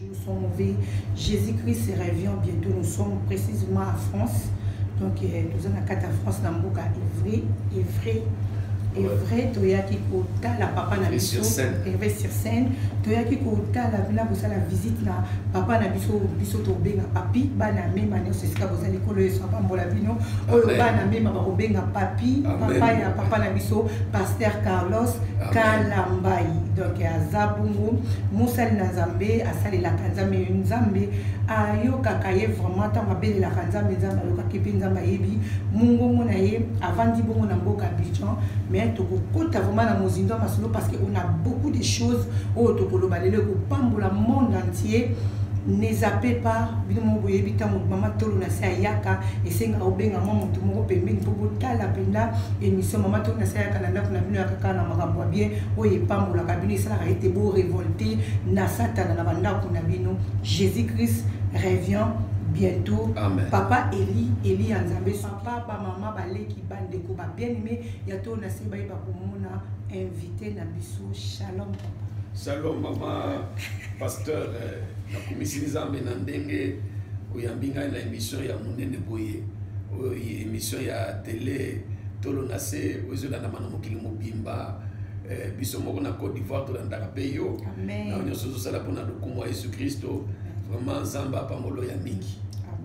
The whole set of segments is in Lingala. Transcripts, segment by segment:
Jours sont mauvais. Jésus-Christ revient bientôt. Nous sommes précisément à France. Donc, nous sommes à France, na mboka Évry, Évry, Évry, toyaki kotala papa na biso. Évry-sur-Seine. Toyaki kotala mpena kosala visite na papa na biso, biso tobenga papi, bana mema nyonso esika bozali, Nkolo Yesu apambola bino. Oyo bana mema bakobenga papi, papa ya papa na biso, pasteur Carlos Kalambai. Donc aza bongo mosali na Nzambe, asalelaka Nzambe, Nzambe ayokaka ye vraiment. Ntango abelelaka Nzambe, Nzambe ayokaki mpe Nzambe ayebi mongongo na ye. Avandi bongo na mboka Abidjan, mais tokokota vraiment na mozindo ya masolo parce que on a beaucoup de choses oyo tokoloba lelo ekopambola monde entier. Ne zappez pas. Bino moko boyebi, ntango mama Tolo na se ayaka, esengaka obenga mwa motu moko pembeni mpo botala mpenza émission. Mama Tolo na se ayaka na ndako na bino, yaka kaka na makambo ya bien oyo epambolaka bino, esalaka ete borévolte na Satana na bandako na bino. Jésus Christ revient bientôt. Amen. Papa Eli, Eli ya Nzambe, papa, bamama, baleki, bandeko, ba bien-aimé ya Tolo na se, bayeba komona invité na biso. Shalom, papa. Shalom, mama pasteur. Nakumisi Nzambe na ndenge oyambi ngai na émission ya monene boye, oyo émission ya télé Tolo na se, oyo ezolandama na mokili mobimba. Biso moko na Côte d'Ivoire tolandaka mpe yo na nyonso ozosala mpona lokumu ya Yesu Kristo. Vraiment, Nzambe apambolo ya mingi,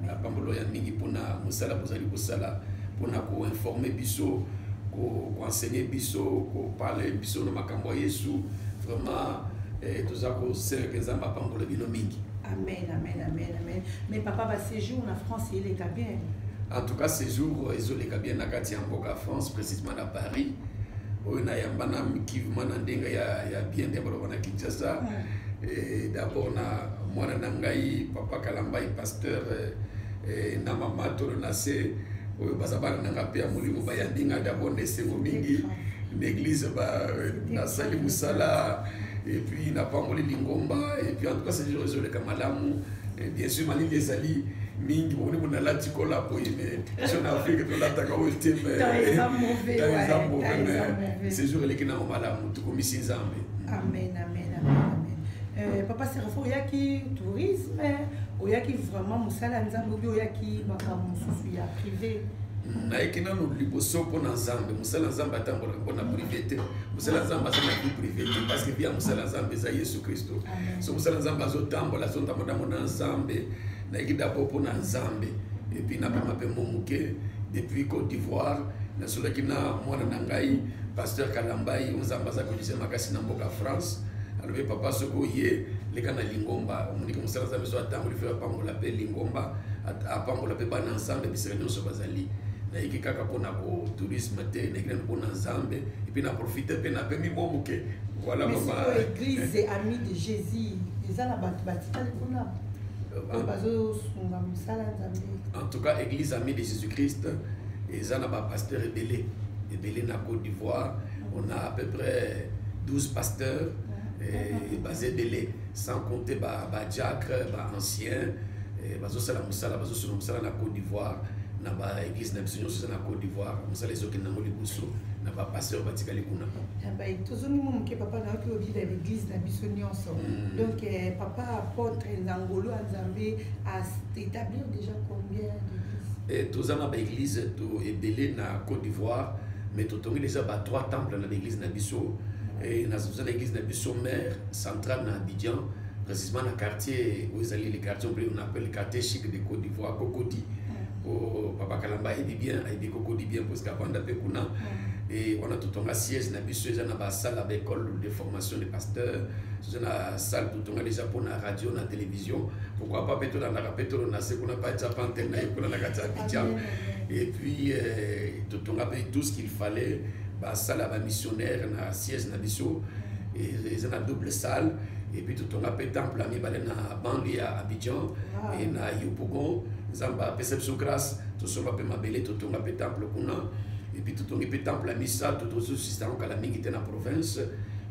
apambolo ya mingi mpona mosala bozali kosala mpona koinformer biso, koenseigner biso, koparler biso na makambo ya Yesu. Vraiment, toza kosenga Nzambe apambola bino mingi. Amen, amen, amen, amen. Mais papa, ba séjour na France eleka bien? En tout cas, séjour ezoleka bien na kati ya mboka France, précisément na Paris, oyo nayamba na kivima na ndenge ya bien nde baloba na Kinshasa. D'abord na mwana na ngai, papa Kalambai, pasteur, na mama Tolo na se, oyo baza bana na nga mpe ya molimo, bayambi nga d'abord na esengo mingi na église. Nasali mosala et puis napamboli lingomba. Et puis en tout cas, séjour ezoleka malamu. Et bien sûr, malili ezali mingi, bomoni mo nalati kola boye, mais biso na Afrique tolataka oyo te, mais eza mauvais, mais séjour eleki nango malamu, tokomisi Nzambe. Amen, amen, amen, amen. Papa Serafo, oyaki tourisme, oyaki vraiment mosala ya Nzambe, obi oyaki makambo mosusu ya privé? Nayeki nano liboso mpona Nzambe. Mosala Nzambe atambolaka mpona privé te. Mosala Nzambe aza na vie privé te, parce que vie ya mosala Nzambe eza Yesu Kristo. So mosala Nzambe azotambola, azotambola na Nzambe. Nayeki d'abord mpona Nzambe et puis napema mpe mo moke. Depuis Côte d'Ivoire, nasolaki na mwana na ngai, pasteur Kalambai, oyo Nzambe aza kolise makasi na mboka France. Alobi: "Papa, soki oye, leka na lingomba." Omoniki mosala Nzambe so atamboli, fe apambola mpe lingomba, apambola mpe bana Nzambe bisika nyonso bazali. Nayeki kaka mpona ko tourisme te, nayeki nano mpona Nzambe et puis na profite mpe napemi mwa moke. Voilà, mama. Église Ami de Jésus eza na bato batikali kuna oyo bazosunga mosala Nzambe? En tout cas, église Ami de Jésus Christ eza na bapasteur ebele ebele na Côte d'Ivoire. On a à peu près 12 pasteurs, baza ebele, sans compter badiacre, baancien bazosala mosala, bazosunga mosala na Côte d'Ivoire. Na baéglise na biso nyonso eza na Côte d'Ivoire, mosala ezokende yango liboso na bapasteur batikali kuna. Tozongi mo moke, papa. Nayoki obi na l'église na biso nyonso. Donc papa apôtre na ngolu ya Nzambe établir déjà combien d'églises? Toza na baéglise to ebele na Côte d'Ivoire, mais totongi déjà ba trois temples na l'église na biso. Toza na église na biso mère centrale na Abidjan, précisément na quartier oyo ezali le quartier on appelle le quartier chic de Côte d'Ivoire, Cocody. Po papa Kalamba ayebi bien, ayebi Cocody bien, parce que avanda mpe kuna. Et wana totonga siège na biso, eza na basale ya baécole de formation de pasteur, toza na salle totonga déjà mpona radio na télévision. Pourquoi pas mpe tolandaka mpe Tolo na se kuna, mpe atia pa antenne na ye kuna na kati ya Abidjan. Et puis totonga mpe tout ce qu'il fallait, basale ya bamissionnaire na siège na biso, eza na double salle. Et puis totonga mpe temple ya mibale na banlieue ya Abidjan et na Yopougon. Nzambe apesa biso grâce, tosomba mpe mabele, totonga mpe temple kuna. Et puis totongi mpe temple ya misato, tozosista yango kala mingi te, na province,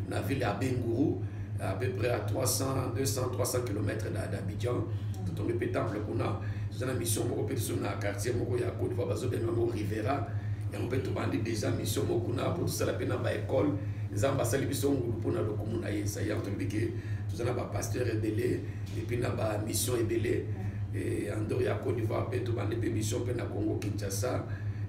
na ville ya Abengourou, à peu près à 300, 200, 300 km d'Abidjan. Totongi mpe temple kuna. Toza na mission moko mpe biso na quartier moko ya Côte d'Ivoire, bazobenga yango Rivera. Yango mpe tobandi déjà mission moko kuna mpo tosala mpe na baekole. Nzambe asali biso ngulu mpona lokumu na ye. Sa yango tolobi ke toza na bapasteur ebele et puis na bamission ebele. Et en dehors ya Côte d'Ivoire mpe tobandi mpe mission mpe na Congo Kinshasa.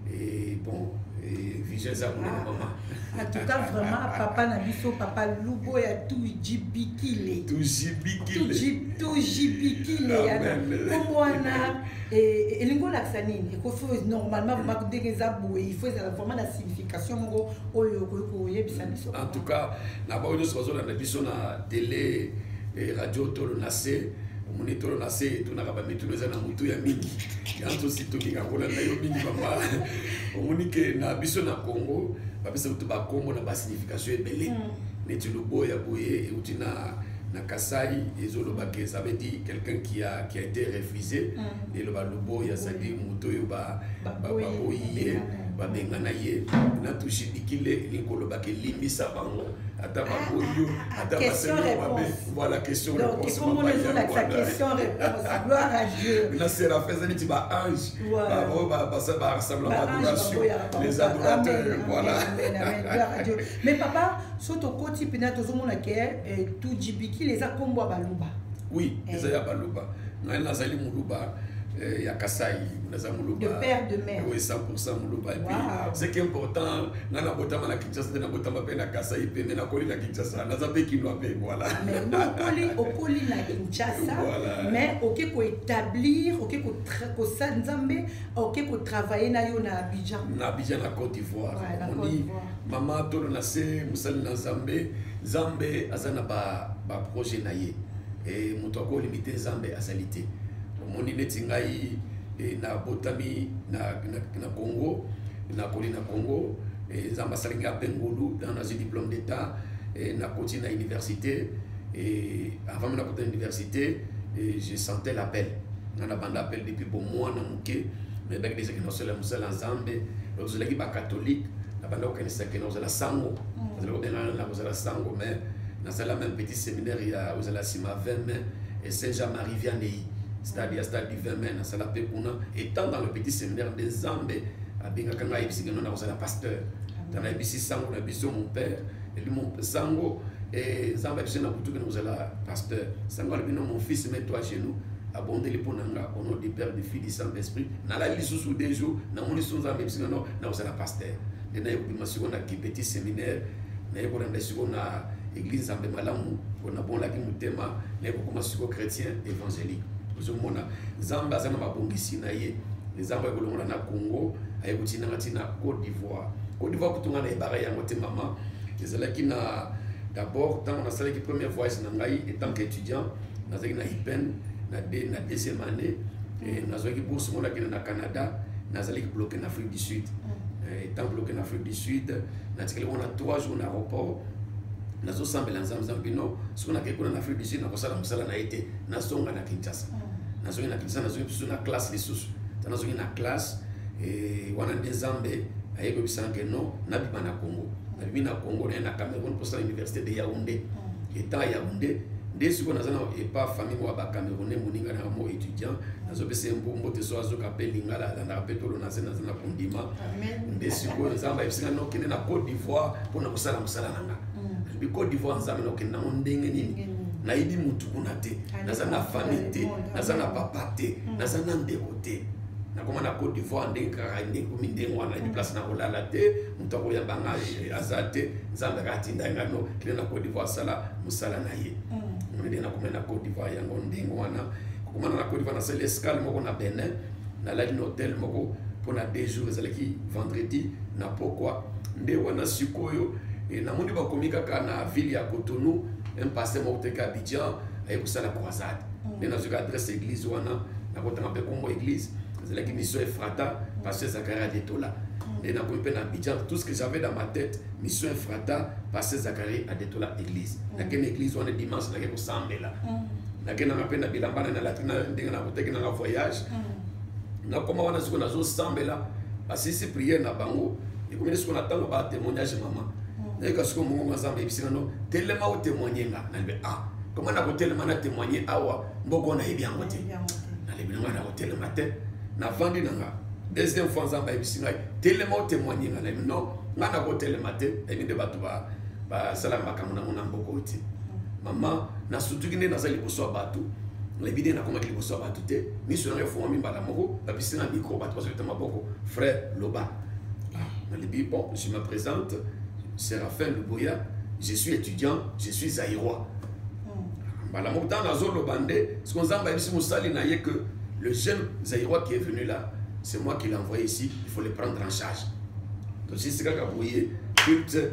Et bon, et vision eza monene, mama. En tout cas, vraiment, papa na biso, papa Luboya Tujibikile. Tujibikile. Tujibikile. Amen. Kombo wana elingi olakisa nini? Ekofo normalement vraiment ndenge eza boye, il faut ezala vraiment na signification moko oyo okoki koyebisa biso. En tout cas, na baoyo nyonso bazolanda biso na télé, radio Tolo na se, omoni Tolo na se etunaka bamituna eza na motu ya mingi. Yango tosi tolinga kolanda yo mingi, mama. Omoni ke na biso na Congo bapesa kutu bakombo na basignification ebele. Neti Luboya boye euti na Kasai, ezoloba ke ça veut dire quelqu'un qui a été refusé. Eloba Luboya, c'est-à-dire moto oyo baboyi ye, babengana ye. Na Tushibikile elingi koloba ke limbisa bango ata baboyi yo, ata Question basali yo mabe. réponse. Voilà, question Donc, réponse. comment Mama les autres, yango sa wana. question réponse. Gloire à Dieu. Na Séraphin, eza neti ba ange. Ba oyo ba rassemble Ba ange, adoration, ba boya, ba les boya. adorateurs, Amen, voilà. amen, amen. Gloire à Dieu. Mais papa, so tokoti mpena tozomona ke Tujibikile eza kombo ya Baluba. Oui, eza ya Baluba. Ngai nazali Moluba ya Kasai, naza Moluba. De père, de mère. Oui, 100% Moluba. Et puis, ce qui est important, nga nabotama na Kinshasa te, nabotama mpe na Kasai mpe, mais nakoli na Kinshasa, naza mpe Kinois mpe, voilà. Mais non, okoli na Kinshasa, mais oke koétablir, oke kosala Nzambe, oke kotravailler na yo na Abidjan. Na Abidjan, na Côte d'Ivoire. Ouais, na Côte Omoni, d'Ivoire. mama Tolo na se, mosali na Nzambe, Nzambe aza na ba projet na ye. E moto akolimite Nzambe azali te. Omoni neti ngai, nabotami na Congo, nakoli na Congo, Nzambe asali ngai mpe ngolu, dans nazwi diplôme d'état, nakoti na université, et avant nakota na université, je sentais l'appel. Nga nabanda appel depuis bomwana moke, nayebaki déjà ke nasala mosala ya Nzambe. Tozalaki bacatholique, nabanda kokanisa ke nakozala sango. Nazala kobenga nakozala sango, mais nasala même petit séminaire ya ozala nsima 20 mai et Saint-Jean-Marie Vianney, stade ya stade du 20 mai, nasala mpe kuna. Étant dans le petit séminaire nde Nzambe abengaka ngai, ayebisi nga nakozala pasteur. Tana nayebisi sango na biso, mon père, eli mon sango, Nzambe ayebisi na butu ke nakozala pasteur. Sango alobi: "Non, mon fils, mets-toi à genoux." Abondeli mpo na nga au nom du Père, du Fils, du Saint-Esprit. Nalali lisusu 2 jours, namoni lisusu Nzambe ayebisi nga: "Non, nakozala pasteur." Nde naye kobima sikoyo na petit séminaire, naye kolanda sikoyo na église Nzambe Malamu mpo nabongolaki motema, naye kokoma sikoyo chrétien évangélique. Ozomona Nzambe aza na mabongisi na ye. Nzambe aye kolongola na Congo, aye kotinanga ntina Côte d'Ivoire. Côte d'Ivoire kutu nga nayebaka yango te, mama. Ezalaki na d'abord ntango nasalaki premier voyage na ngai étant qu'étudiant, nazalaki na IPN na deuxième année, nazwaki bourse moko, nakende na Canada. Nazalaki bloqué na Afrique du Sud. Étant bloqué na Afrique du Sud, natikali wana 3 jours na aéroport, nazosambela Nzambe: "Nzambe, bino soki nakei kuna na Afrique du Sud, nakosala mosala na ye te, nazonga na Kinshasa." Nazongi na Kinshasa, nazongi lisusu na classe lisusu. Ta nazongi na classe, wana nde Nzambe aye koyebisanga ke non, nabima na Congo. Nabimi na Congo, naye na Cameroun mposala université de Yaoundé. Étant Yaoundé nde sikoyo naza na epa famille moko ya bacamerounais, moninga na mo étudiant, nazopesa ye mbote so azoka mpe lingala, alandaka mpe Tolo na se, naza na kondima. Nde sikoyo Nzambe ayebisinga nokende na Côte d'Ivoire mpona kosala mosala na nga. Nalobi: "Côte d'Ivoire, Nzambe, nakokende nango ndenge nini? Nayebi mutu kuna te, naza na famille te, naza na papa te, naza na ndeko te. Nakoma na Côte d'Ivoire ndenge kaka ndenge komi ndenge wana, nayebi place na kolala te, moto akoyamba nga aza te." Nzambe kaka atinda nga: "No, kende na Côte d'Ivoire, asala mosala na ye." Ndenge nakoma na Côte d'Ivoire yango ndenge wana. Kokomana na Côte d'Ivoire, nasali escale moko na Benin, nalali na hotel moko mpona 2 jours. Ezalaki vendredi na pokwa. Nde wana sikoyo namoni bakomi kaka na ville ya Cotonou, un pasteur moko teke Abidjan aye kosala croisade. Nde nazwaki adresse église wana, nakotanga mpe kombo église ezalaki Mission Efrata, pasteur Zakaria Adetola. Nde nakomi mpe na Abidjan, tout ce que j'avais dans ma tête, Mission Efrata, pasteur Zakari Adetola, église. Nakende église wana dimanche, nake kosambela, nakendanga mpe na bilamba na nalati na ndenge nakotaki nanga voyage. Nakoma wana sikoyo, nazosambela, basilisi prière na bango, ekomi nde sikoyo na ntango batémoignage. Mama, nayeka sikoyo mongongo Nzambe ayebisi nga: "No, telema otémoigne." Nga nalobi: "Ah, koma nakotelema na témoigne awa, mboko nayebi yango te." Nalobi nanga nakotelema te, navandi na nga. Deuxième fois, Nzambe ayebisi ngai, telema otémoigne. Ngai nayebi non, ngai nakotelema te, nayebi nde bato basalaka makambo nango na mboka oyo te. Mama, nasutuki nde naza liboso ya bato, nayebi nde nakomaki liboso ya bato te. Miso nanga efungwami mbala moko, bapesi nga micro, bato bazobeta maboko: "Frère, loba." Nalobi: "Bon, je me présente, Séraphin Luboya, je suis étudiant, je suis zaïrois." Mbala moko, ntango nazoloba nde siko Nzambe ayebisi mosali na ye que le jeune Zaïrois qui est venu là, c'est moi qui l'ai envoyé ici, il faut le prendre en charge. Tosisi kaka boye culte,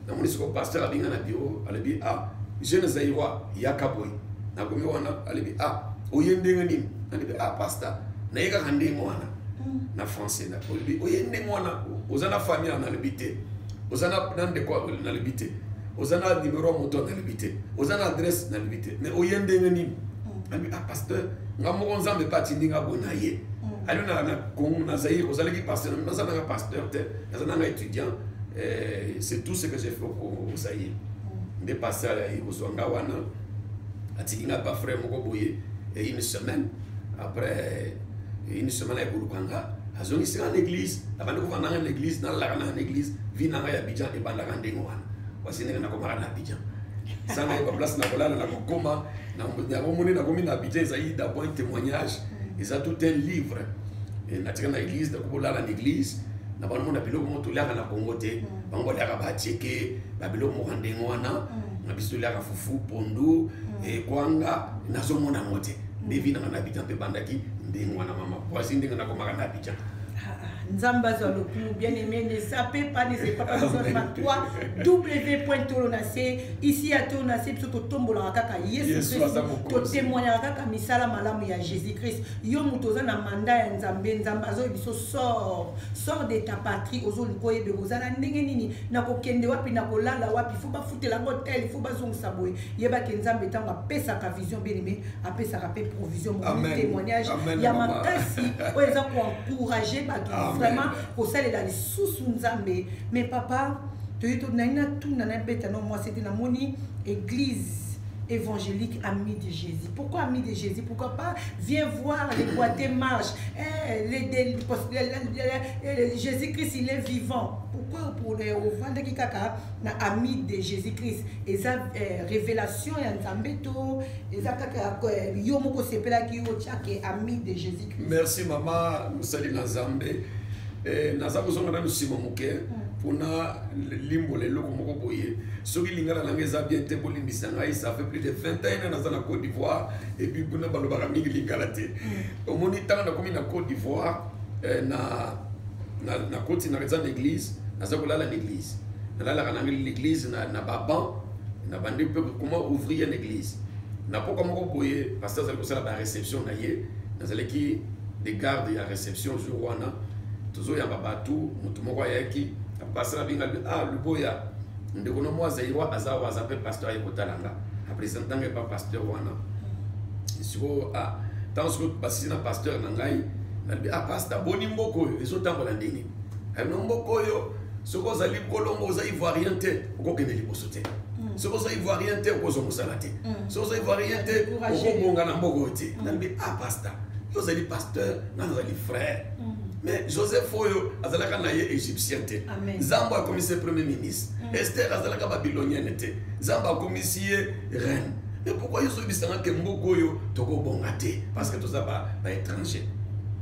namoni siko pasteur abenga na bureau, alobi: "Ah, jeune Zaïrois, yaka boye." Nakomi wana, alobi: "Ah, oye ndenge nini?" Nalobi: "Ah, pasteur, naye kaka ndenge wana." Na français olobi: "Oye ndenge wana, oza na famille?" Nalobi: "Te." "Oza na ndeko?" Nalobi: "Te." "Oza na numéro ya moto?" Nalobi: "Te." "Oza na adresse?" Nalobi: "Te." "Mais oye ndenge nini?" Alobi: "Ah, pasteur, nga moko Nzambe mpe atindi nga boye na ye." Alobi: Na Congo, na Zaïre, ozalaki pasteur?" Naza nanga pasteur te, naza nanga étudiant, c'est tout ce que j'ai fait au Zaïre. Nde pasteur ayi kozwa nga wana, atiki nga pa frère moko boye. Une semaine après, une semaine, aye koluka nga, azongisi nga na église, abandi kovanda nga na église, nalalaka nanga na église. Vie na ngai ya Abidjan ebandaka ndenge wana. Wasi ndenge nakomaka na Abidjan, sans nayeba place na kolala, na kokoma yango moni nakomi na Abidjan, ezali d'abord un témoignage, eza tout un livre. Natika na église, nakokolala na église, na bana mona biloko moko toliaka na Congo te. Bango baliaka batieke, babiloko moko ya ndenge wana. Na biso toliaka fufu, pondu, kwanga, nazomona yango te. Nde vie nanga na Abidjan mpe ebandaki ndenge wana, mama voici ndenge nakomaka na Abidjan. Nzambe azwa lokumu. Bien aimé, ne zappez pas, ne zappez pas, parce que 3 w.tolonase ici à Tolonase. Biso totombolaka kaka Yesu Kristo, totémoignaka kaka misala malamu ya Jésus Christ. Yo moto oza na mandat ya Nzambe, Nzambe azoyebi biso: "Sors, sors de ta patrie." Ozoluka oyebeka ozala ndenge nini, nakokende wapi, nakolala wapi, faut bafutela yango tel, faut bazongisa boye. Yebaki Nzambe ntango apesaka vision, bien aimé, apesaka mpe provision. Témoignage ya makasi oyo eza koencourage bato vraiment kosalela lisusu Nzambe. Mais papa, toyi nai natuna, nabeta no mwasi ete namoni église évangélique Ami de Jésus. Pourquoi Ami de Jésus? Pourquoi pas "Viens voir les boîtes marche eh, les, Jésus-Christ il est vivant"? Pourquoi pour les ovandaki kaka na Ami de Jésus-Christ? Eza révélation ya Nzambe to eza kaka yo moko sepelaki yo tiake Ami de Jésus-Christ? Merci mama, mosali na Nzambe. Naza kozonga nanu nsima moke mpona limbola eloko moko boye. Soki lingala nanga eza bien te, bolimbisa ngai. Ça fait plus de 21 ans naza na Côte d'Ivoire et puis kuna balobaka mingi lingala te. Omoni, ntango nakomi na Côte d'Ivoire, na nakoti na eza na église, naza kolala na église, nalalaka nanga l'église na baban, na bandi mpe comment ouvrir na église. Na pokwa moko boye, pasteur azali kosala baréception na ye, nazalaki de garde ya réception. Jour wana tozoyamba bato, moto moko ayaki, pasteur abenga: "Ah, Luboya, ndeko no mwa Zaïrois aza awa, aza mpe pasteur, aye kotala nga." Aprésente ngai pa pasteur wana. Sikoyo, ah, ntango sikoyo basisi na pasteur na ngai, nalobi: "Ah, pasteur, boni mboka oyo ezotambola ndenge ayino? Mboka oyo, soki ozali kolongo, oza Ivoirien te, okokende liboso te. Soki oza Ivoirien te, okozwa mosala te. Soki oza Ivoirien te, okobonga na mboka oyo te." Nalobi: "Ah, pasteur, yo ozali pasteur, nga nazali frère. Mais Joseph oyo azalaka na ye Égyptien te, Nzambe akomisi ye premier ministre. Ester azalaka Babylonienne te, Nzambe akomisi ye reine. Mais pourquoi yo ozoyebisanga ke mboka oyo tokobonga te parce que toza baétranger?"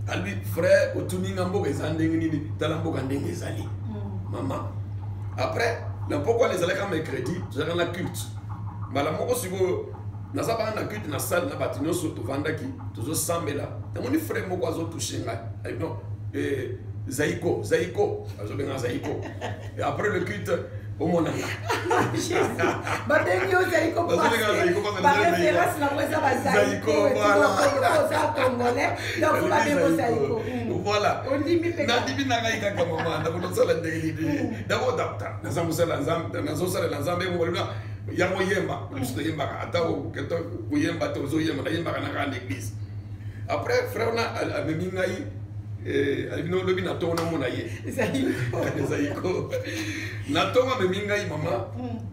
Alobi: "Frère, otuninga mboka eza ndenge nini? Tala mboka ndenge ezali." Mama, après na pokwa wana, ezalaka mercredi, tozalaka na culte. Mbala moko sikoyo naza banga na culte na salle na bato nyonso, tovandaki, tozosambela, namoni frère moko azotouche ngai. Alobi: "Non, Zaiko, Zaiko." Azobenga Zaiko. Et après le culte, omonanga. Babengi yo Zaiko, baréférence nango eza bazaiko, oza Congolais, donc faut babengo Zaiko. Voilà. Ondimi mpe? Nandimi na ngai kaka, mama, nakosala ndenge nini? D'abord naza mosala, nazosalela Nzambe. Yango yemba, biso toyembaka, ata koyemba te, ozoyemba, nayembaka na kaka na église. Après, frère wana amemi ngai, alobi: "Lobi na ntongo namona ye." Zaiko na ntongo amemi ngai, mama.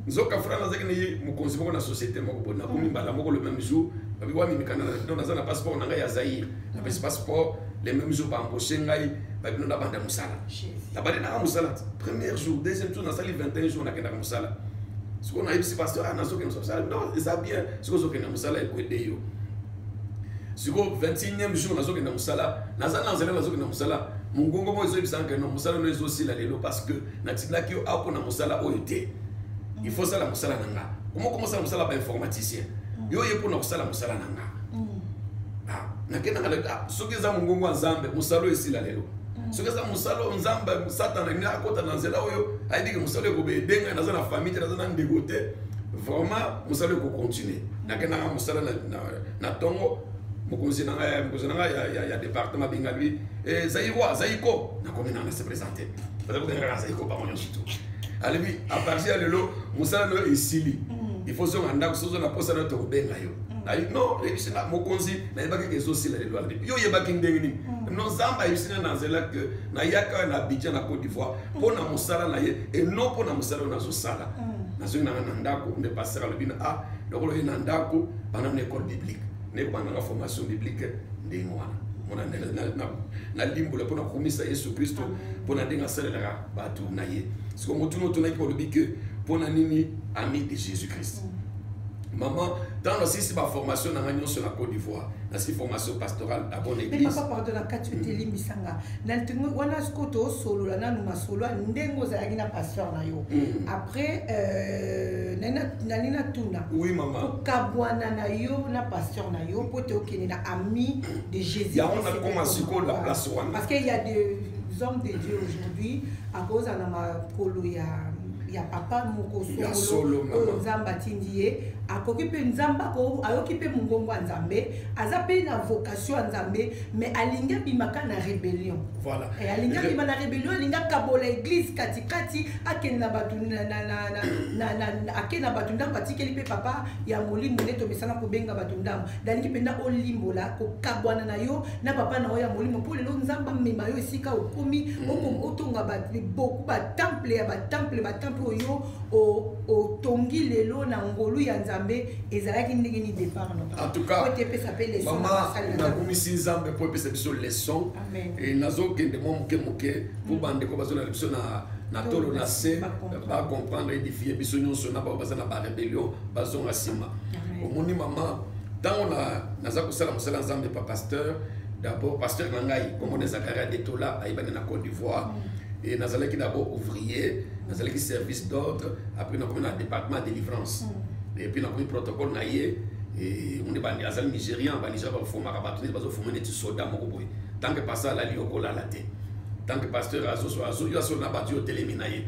Nzoka frère nazalaki na ye mokonzi moko na société moko boye. Nakomi mbala moko le même jour, babi wamimikana, naza na passeport na ngai ya Zaire, napesi passeport. Le même jour baembauche ngai, babino nabanda mosala. Nabandi nanga mosala premier jour, deuxième jour, nasali 21 jour, nakendaka mosala. Sikoyo nayebisi pasteur: ah, nazokende mosala. Non, eza bien, sikoyo ozokende mosala, ekoaider yo. Sikoyo 21e jour, nazokende mosala, naza na nzela, nazokende mosala, mongongo moko ezoyebisanga no, mosala no ezosila lelo, parce que natindaki yo awa mpona mosala oyo te. Il faut osala mosala na nga. Komo komosala mosala bainformaticien? Yo ye mpona kosala mosala na nga. Nakendaka, soki eza mongongo ya Nzambe, mosala oyo esila lelo. Soki eza mosala oyo Nzambe, Satana alingi akota na nzela oyo, ayebiki mosala oyo ekobe ngai, naza na famille te, naza na ndeko te, vraiment mosala oyo ekocontinue. Nakendaka mosala na ntongo, mokonzi na ngai, mokonzi na ngai ya département abenga lui: "Zaïrois, Zaïko." Nakomi nanga, se présente, baza kobengaka Zaïko bango nyonso tu. Alobi: "À partir ya lelo, mosala no esili, il faut zonga ndako. Sozo na posa na tokobenga yo." Non, nayebisi na mokonzi: "Nayebaki ke ezosila lelo." Alobi: "Yo oyebaki ndenge nini?" "No, Nzambe ayebisi nga na nzela ke nayaka na Abidjan, na Côte d'Ivoire, mpo na mosala na ye e non mpo na mosala oyo nazosala." Nazongi nanga na ndako, nde pasteur alobi na: "Ah, lokola oye na ndako, banda na école biblique." Ndenge bandanga formation biblique ndenge wana, mona nalimbola mpona kokumisa Yesu Kristo, mpona ndenge asalelaka bato na ye. Siko motuna otunaki, olobi ke mpona nini Ami de Jésus Christ. Mama, ntango nasilisi baformation na ngai nyonso na Côte d'Ivoire, nasili formation pastorale na bonne église. Mais papa, pardon, na kati yo, telimbisanga na ntingo wana. Sikoyo tosolola nanu masolo ya ndenge ozalaki na pasteur na yo. Après nali natuna: Oui, mama. Kokabwana na yo na pasteur na yo mpo te okende na Ami de Jésus? Yango nakoma sikoyo la place wana. Parce qu'il y a des hommes de Dieu aujourd'hui, akozala na makolo ya papa moko songolo oyo Nzambe atindi ye, akoki mpe Nzambe, ayoki mpe mongongo ya Nzambe, aza mpe na vocation ya Nzambe, mais alingi abimaka na rébellion. Alingi abima na rébellion, alingi akabola église katikati, akende na bato, akende na bato ndambo, atikeli mpe papa ya molimo nde tomesana kobenga bato ndambo. Nalingi mpenza olimbola kokabwana na yo na papa na yo ya molimo, mpo lelo Nzambe amema yo esika okomi, otonga beaucoup batemple ya batemple, batemple oyo otongi lelo na ngolu ya Nzambe. Ezalaki ndenge ni départ? En tout cas, epesa mpe leçon. Mama, nakumisi Nzambe mpo epesa biso leçon. Nazokende mwa moke moke mpo bandeko bazolanda biso na tolo na se bacomprendre, édifie biso nyonso na bao baza na barébellion, bazonga nsima. Omoni mama, ntango naza kosala mosala Nzambe pa pasteur, d'abord pasteur na ngai komona Zakaria Detola, ayebani na Côte d'Ivoire. Et nazalaki d'abord ouvrier, nazalaki service d'ordre, après nakomi na département de délivrance, et puis nakomi protocole na ye. Omoni, azali Nigérian, Banigérien baformaka bato neti bazoforme neti soda moko boye. Tant que pasteur alali, yo kolala te. Tant que pasteur yo asolo na bato, yo otelemi na ye.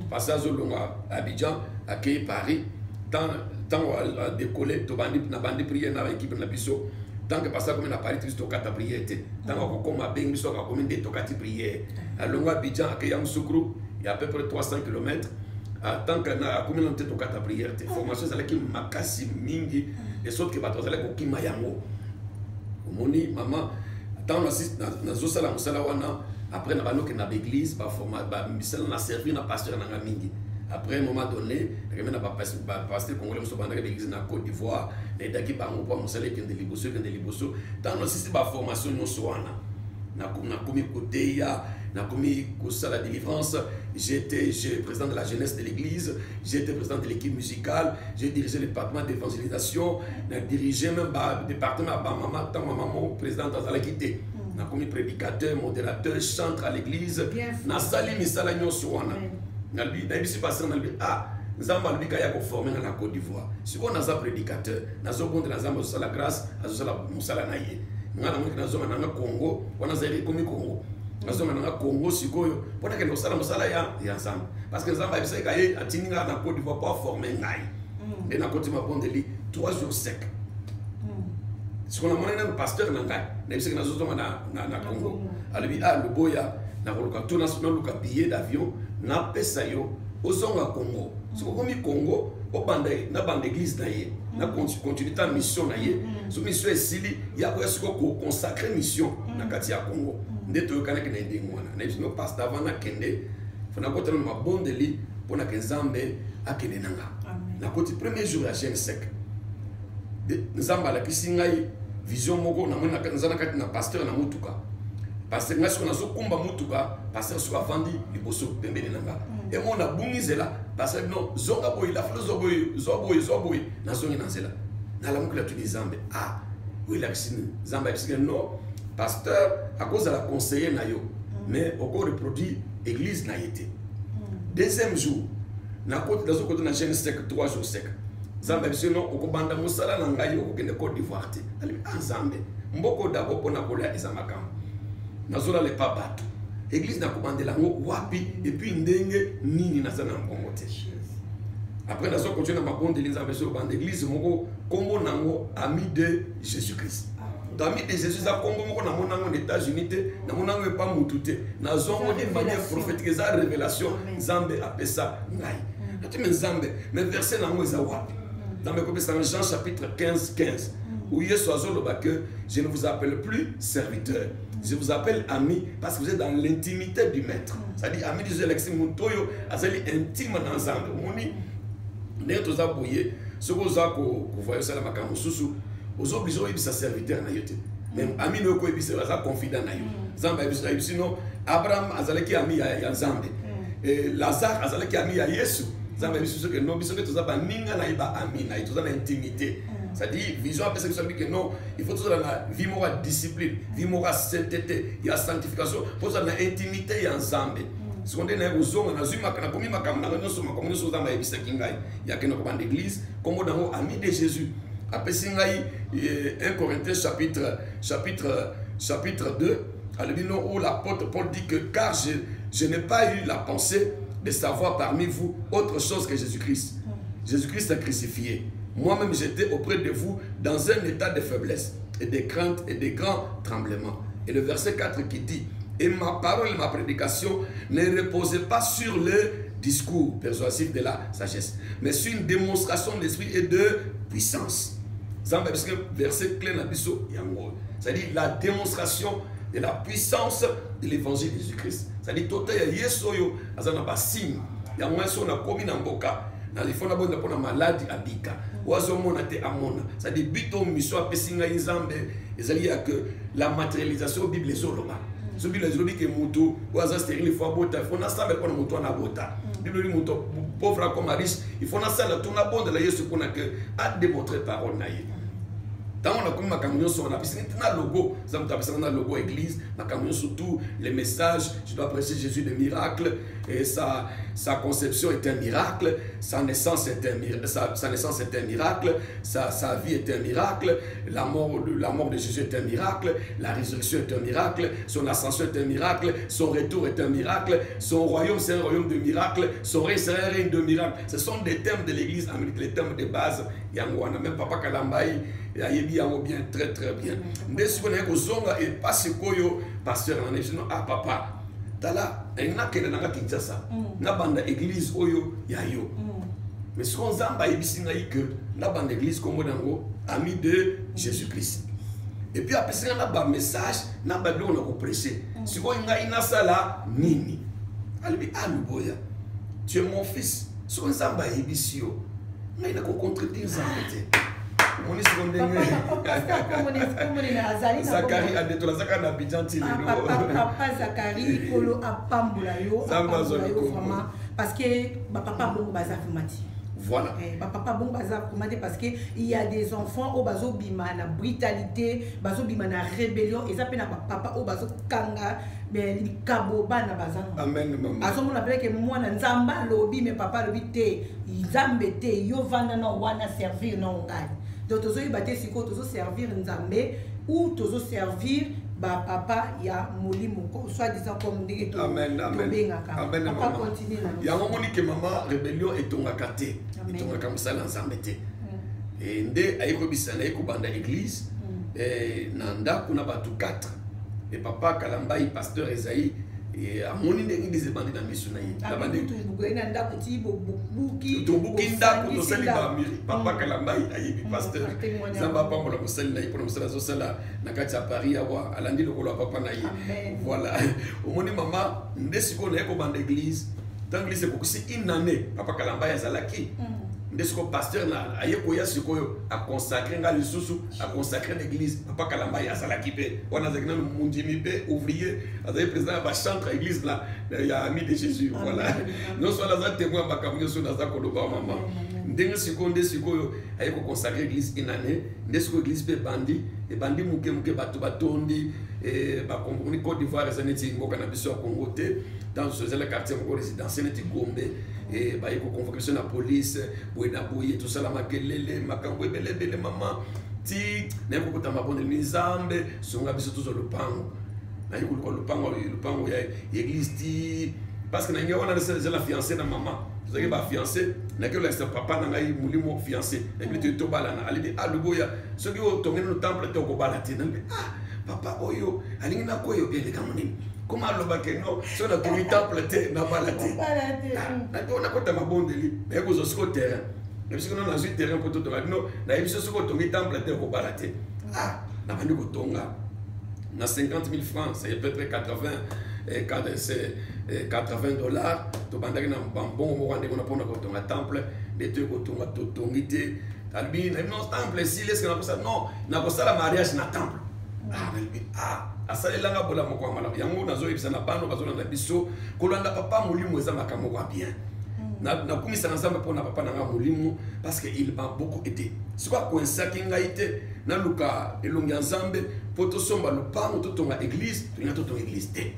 Pasteur azolongwa Abidjan, akei Paris, ntango adécolle, tobandi na bandi prière na équipe na biso. Tant que pasteur akomi na Paris, biso tokata prière te. Ntango akokoma, abengi biso, akomi nde tokati prière. Alongwa Abidjan, akei Yamoussoukro, ya à peu près 300 km. Tant que akomi nano te, tokata prière te. Formation ezalaki makasi mingi, de sorte ke bato bazalaki kokima yango. Omoni mama, ntango nazosala mosala wana, après na banoke na baéglise, misala na servir na pasteur na nga mingi. Après un moment donné, nakemi na bapasteur congolais mosusu bandaki baéglise na Côte d'Ivoire, nayedaki bango mpo mosala ekende liboso, ekende liboso. Ntango nasisi baformation nyonso wana, nakomi koteya, nakomi kosala délivrance. J'étais président de la jeunesse de l'église, j'étais président de l'équipe musicale, j'ai dirigé le département d'évangélisation, na dirigé même ba département ya bamama ntango mama mo présidente azalaki te. Nakomi prédicateur, modérateur, chantre à l'église, nasali misala nyonso wana. Nayebisi pasteur, nalobi: "Ah, Nzambe alobi ka ya koforme nga na Côte d'Ivoire. Sikoyo naza prédicateur, nazobondela, Nzambe azosala grâce, azosala mosala na ye. Nga namoniki nazonga nanga Congo wana, Zaire ekomi Congo, nazonga nanga Congo sikoyo mpo nakende kosala mosala ya Nzambe, parce que Nzambe ayebisaki ka ye atindi nga na Côte d'Ivoire mpo aforme ngai." Nde nakoti mabondeli 3 jours sec. Sikoyo namoni nano pasteur na ngai, nayebisaki nazozonga na Congo. Alobi: "Ah, Loboya, nakoluka to naluka billet d'avion, napesa yo, ozonga Congo. Soki okomi Congo, obanda nabanda église na ye, na continuité ya mission na ye. So mission esili, ya koya sikoyo koconsacre mission na kati ya Congo." Nde toyokanaki na ndenge wana. Nayebi no pasteur, avant nakende, fo nakotana na mabondeli mpo nake Nzambe akende na nga. Nakoti premier jour ya jeûne sec, Nzambe alakisi ngai vision moko. Namoni naza na kati na pasteur na motuka. Pasteur ngai soki nazokumba motuka, pasteur soki avandi liboso pembeni na nga, emo nabungi nzela, pasteur no zonga boye, lafula zwa boye, zwa boye, zwa boye, nazongi na nzela. Nalamuki, natuni Nzambe: ah, oyo elakisi nini? Nzambe ayebisiki: non, pasteur akozala conseiller na yo, mais okoreproduire église na ye te. Deuxième jour, nakoti, nazokota na jeûne sec, 3 jours sec. Nzambe ayebisi: non, okobanda mosala na ngai, okokende Côte d'Ivoire te. Alobi: ah Nzambe, mboka dabo mpona kolia eza makambo, nazolala epa bato, église nakobandela yango wapi? Et puis ndenge nini? Naza na mbongo te. Après nazokontinue na mabondeli. Nzambe so obanda église moko, nkombo nango Ami de Jésus Christ. Donc Ami de Jésus eza nkombo moko namona yango na États-Unis te, namona yango epa mutu te, nazwango de manière prophétique, eza révélation Nzambe apesa ngai. Natimi Nzambe: mais verset nango eza wapi? Nzambe ekopesanga Jean chapitre 15 15, où Yesu azoloba que je ne vous appelle plus serviteur, je vous appelle ami, parce que vous êtes dans l'intimité du maître. C'est-à-dire, ami de Jésus elakisi moto oyo azali intime na Nzambe. Omoni ndenge toza boye, soki oza kovoya osala makambo mosusu, oza obligé oyebisa serviteur na yo te, mais ami na yo koyebisa, aza confident na yo. Nzambe ayebisi: no, Abraham azalaki ami ya Nzambe, Lazare azalaki ami ya Yesu. Nzambe ayebisi biso ke no, biso mpe toza baninga na ye, baami na ye, toza na intimité. C'est-à-dire, vision apesa biso ke non, il faut tozala na vie moko ya discipline, vie moko ya sainteté, ya sanctification, mpo tozala na intimité ya Nzambe. Siko nde naye kozonga, nazwi, nakomi makambo nanga nyonso, makambo nyonso Nzambe ayebisaki ngai yakende kobanda église, nkombo nango Ami de Jésus. Apesi ngai 1 Corinthiens chapitre 2, alobi non, où l'apôtre Paul dit que car je n'ai pas eu la pensée de savoir parmi vous autre chose que Jésus-Christ, Jésus-Christ est crucifié. Moi-même, j'étais auprès de vous dans un état de faiblesse et de crainte et de grands tremblements. Et le verset 4 qui dit: et ma parole et ma prédication ne reposaient pas sur le discours persuasif de la sagesse, mais sur une démonstration d'esprit et de puissance. Parce que verset clé na biso yango, c'est-à-dire la démonstration de la puissance de l'évangile de Jésus-Christ. C'est-à-dire tota ya Yesu oyo aza na basigne. Yango so nakomi na mboka, na il faut nabonda mpona maladi abika, oyo azomona te amona. C'est-à-dire but oyo mission apesi ngai Nzambe ezali ya que la matérialisation Bible ezoloba. So Bible ezolobi ke motu oyo aza stérile, il faut abota, il faut nasambela mpona motu wana abota. Bible elobi moto pauvre akoma riche, il faut nasala to nabondela Yesu mpona ke adémontrer parole na ye. Ntango nakomi makambo nyonso wana, apesi ngai na logo. Eza moto apesanga na logo église, makambo nyonso, tout les messages: je dois prêcher Jésus de miracle, et sa conception est un miracle, sa naissance est un miracle, sa vie est un miracle, la mort de Jésus est un miracle, la résurrection est un miracle, son ascension est un miracle, son retour est un miracle, son royaume, c'est un royaume de miracles, son règne, c'est un règne de miracles. Ce sont des thèmes de l'église, les thèmes de base yango wana. Même papa Kalambai ayebi yango bien, très très bien. Nde sikoyo naye kozonga epa sikoyo pasteur na ngai: ah papa, tala, nalingi nakende nanga Kinshasa, nabanda église oyo ya yo. Mais sikoyo Nzambe ayebisi ngai ke nabanda église, kombo nango Ami de Jésus Christ, et puis apesi ngai na bamessage na babiloko na koprêcher. Sikoyo ngai nasala nini? Alobi: ah Luboya, tu es mon fils, soki Nzambe ayebisi yo, ngai nakocontredire Nzambe te. Omoni siko ndenge Zakari Adetola azaka na Abidjan ti lelo. Papa Zakari, Kolo apambola yo, apambola yo vraiment, parce que bapapa bongo baza vraiment ti. Voilà. Eh, bapapa bongo baza vraiment te, parce que il y a des enfants oyo bazobima na brutalité, bazobima na rébellion. Eza mpe na bapapa oyo bazokanga likabo bana baza. Amen, mama. Azomona mpe ke mwana, Nzambe alobi, mais papa alobi te, Nzambe te, yo vanda na wana, servir na ngai. Donc tozoyeba te sikoyo tozoservir Nzambe ou tozoservir bapapa ya molimo, soit disant comme ndenge tobengaka. Papa, continue. Yango moni ke mama, rébellion etongaka te, etongaka mosala ya Nzambe te. Nde aye koyebisa, naye kobanda église na ndako na bato 4. E papa Kalambai, pasteur Esaïe, amoni ndenge église ebandi na miso na ye. Tobuki ndako, tosali bamiri. Papa Kalambai ayebi, pasteur, Nzambe apambola mosali na ye mpona mosala azosala na kati ya Paris awa, alandi lokolo ya papa na ye. Voilà, omoni mama, nde sikoyo naye kobanda église. Ntango église ekokisi une année, papa Kalambai azalaki. Nde sikoyo pasteur na aye koya sikoyo aconsacre nga lisusu, aconsacre na église. Papa Kalambayi azalaki mpe wana, azalaki nanu mondimi mpe ouvrier, azalaki président ya bachantre ya église na ya Ami de Jésus. Voilà, nyonso wana aza témoin ya makambo nyonso naza koloba, mama. Ndenge sikoyo, nde sikoyo aye koconsacre église une année, nde sikoyo église mpe ebandi, ebandi moke moke, bato batondi. Bakongomoni, Côte d'Ivoire eza neti mboka na biso ya Congo te. Ntango ezala quartier moko résidentiel neti Gombe, baye koconvoke biso na police, boye na boye, tosala makelele, makambo ebele ebele, mama. Ti naye kokota mabondeli: "Nzambe, sunga biso tozwa lopango." Naye koluka lopango, lopango ya église ti, parce que na ngai wana eza la fiancé na mama, tozalaki bafiancé. Naki olakisa papa na ngai molimo fiancé, nayebi te tobalana. Alobi: "Ah, Luboya, soki otongeli no temple te, okobala te." Nalobi: "Ah, papa oyo alingi nakoyo bien likambo nini? Koma alobake no, soki natongi temple te, nabala te." Nakota mabondeli, naye kozwa siko terrain. Nayebi soki no nazwi terrain mpo totonga bino. Nayebi so soki otongi temple te, okobala te. Ah, nabandi kotonga na 50 000 francs, c'est à peu près 80, c'est 80 $. Tobandaki na bambongo moko ndenge wana mpona kotonga temple. Nde toye kotonga, totongi te. Alobi na bino temple esili, eske nakosala non, nakosala mariage na temple. Ah, nalobi: "Ah, asalelanga bola moko ya malamu." Yango nazoyebisa na bano bazolanda biso, kolanda papa molimo eza makambo moko ya bien. Nakumisaka Nzambe mpona papa na nga molimo, parce que il m'a beaucoup aidé. Sikoyo akoinsaki ngai te naluka elongi ya Nzambe mpo tosomba lopango, totonga église. Tolinga totonga église te.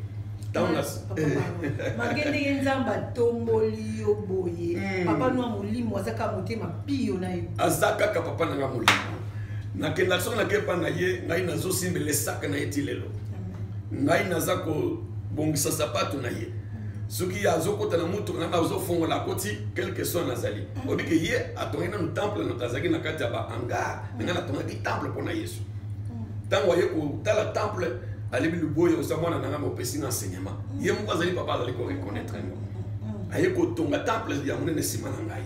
Malgré ndenge Nzambe atomboli yo boye, papa no ya molimo aza kaka motema pio na yo. Aza kaka papa na nga molimo. Nakendaka, soki nakei epa na ye, ngai nazosimbela esaka na ye ti lelo. Ngai naza kobongisa sapato na ye. Soki azokota na mutuka, ngai nazofongola, akoti, quelque soit nazali. Oyebi ke ye atongi nanu temple, noto azalaki na kati ya bahangar, me ngai natongaki temple mpo na Yesu. Ntango aye kotala temple, alebi: "Luboya, oza mwana na ngai, mopesi nga enseignement." Ye moko azali papa, azali koreconnaître yango. Aye kotonga temple ya monene nsima na ngai.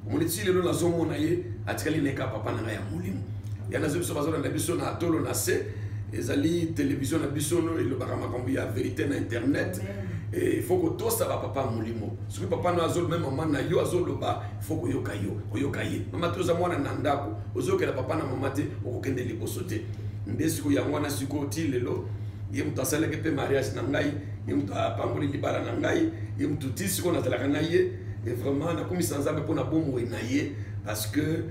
Omoni, ti lelo nazomona ye atikali neka papa na ngai ya molimo. Ya nazo biso bazolanda biso na Tolo na Se, ezali télévision na biso no elobaka makambo ya vérité na internet. Il faut kotosa bapapa ya molimo. Soki papa no azoloba, mama na yo azoloba, il faut koyoka yo, koyoka ye. Mama te, oza mwana na ndako, ozokela papa na mama te, okokende liboso te. Nde sikoyo yango wana, sikoyo ti lelo ye moto asalaki mpe mariage na ngai, ye moto apamboli libala na ngai, ye moto ti sikoyo nazalaka na ye. Et vraiment nakomisa Nzambe mpona bomoi na ye, parce que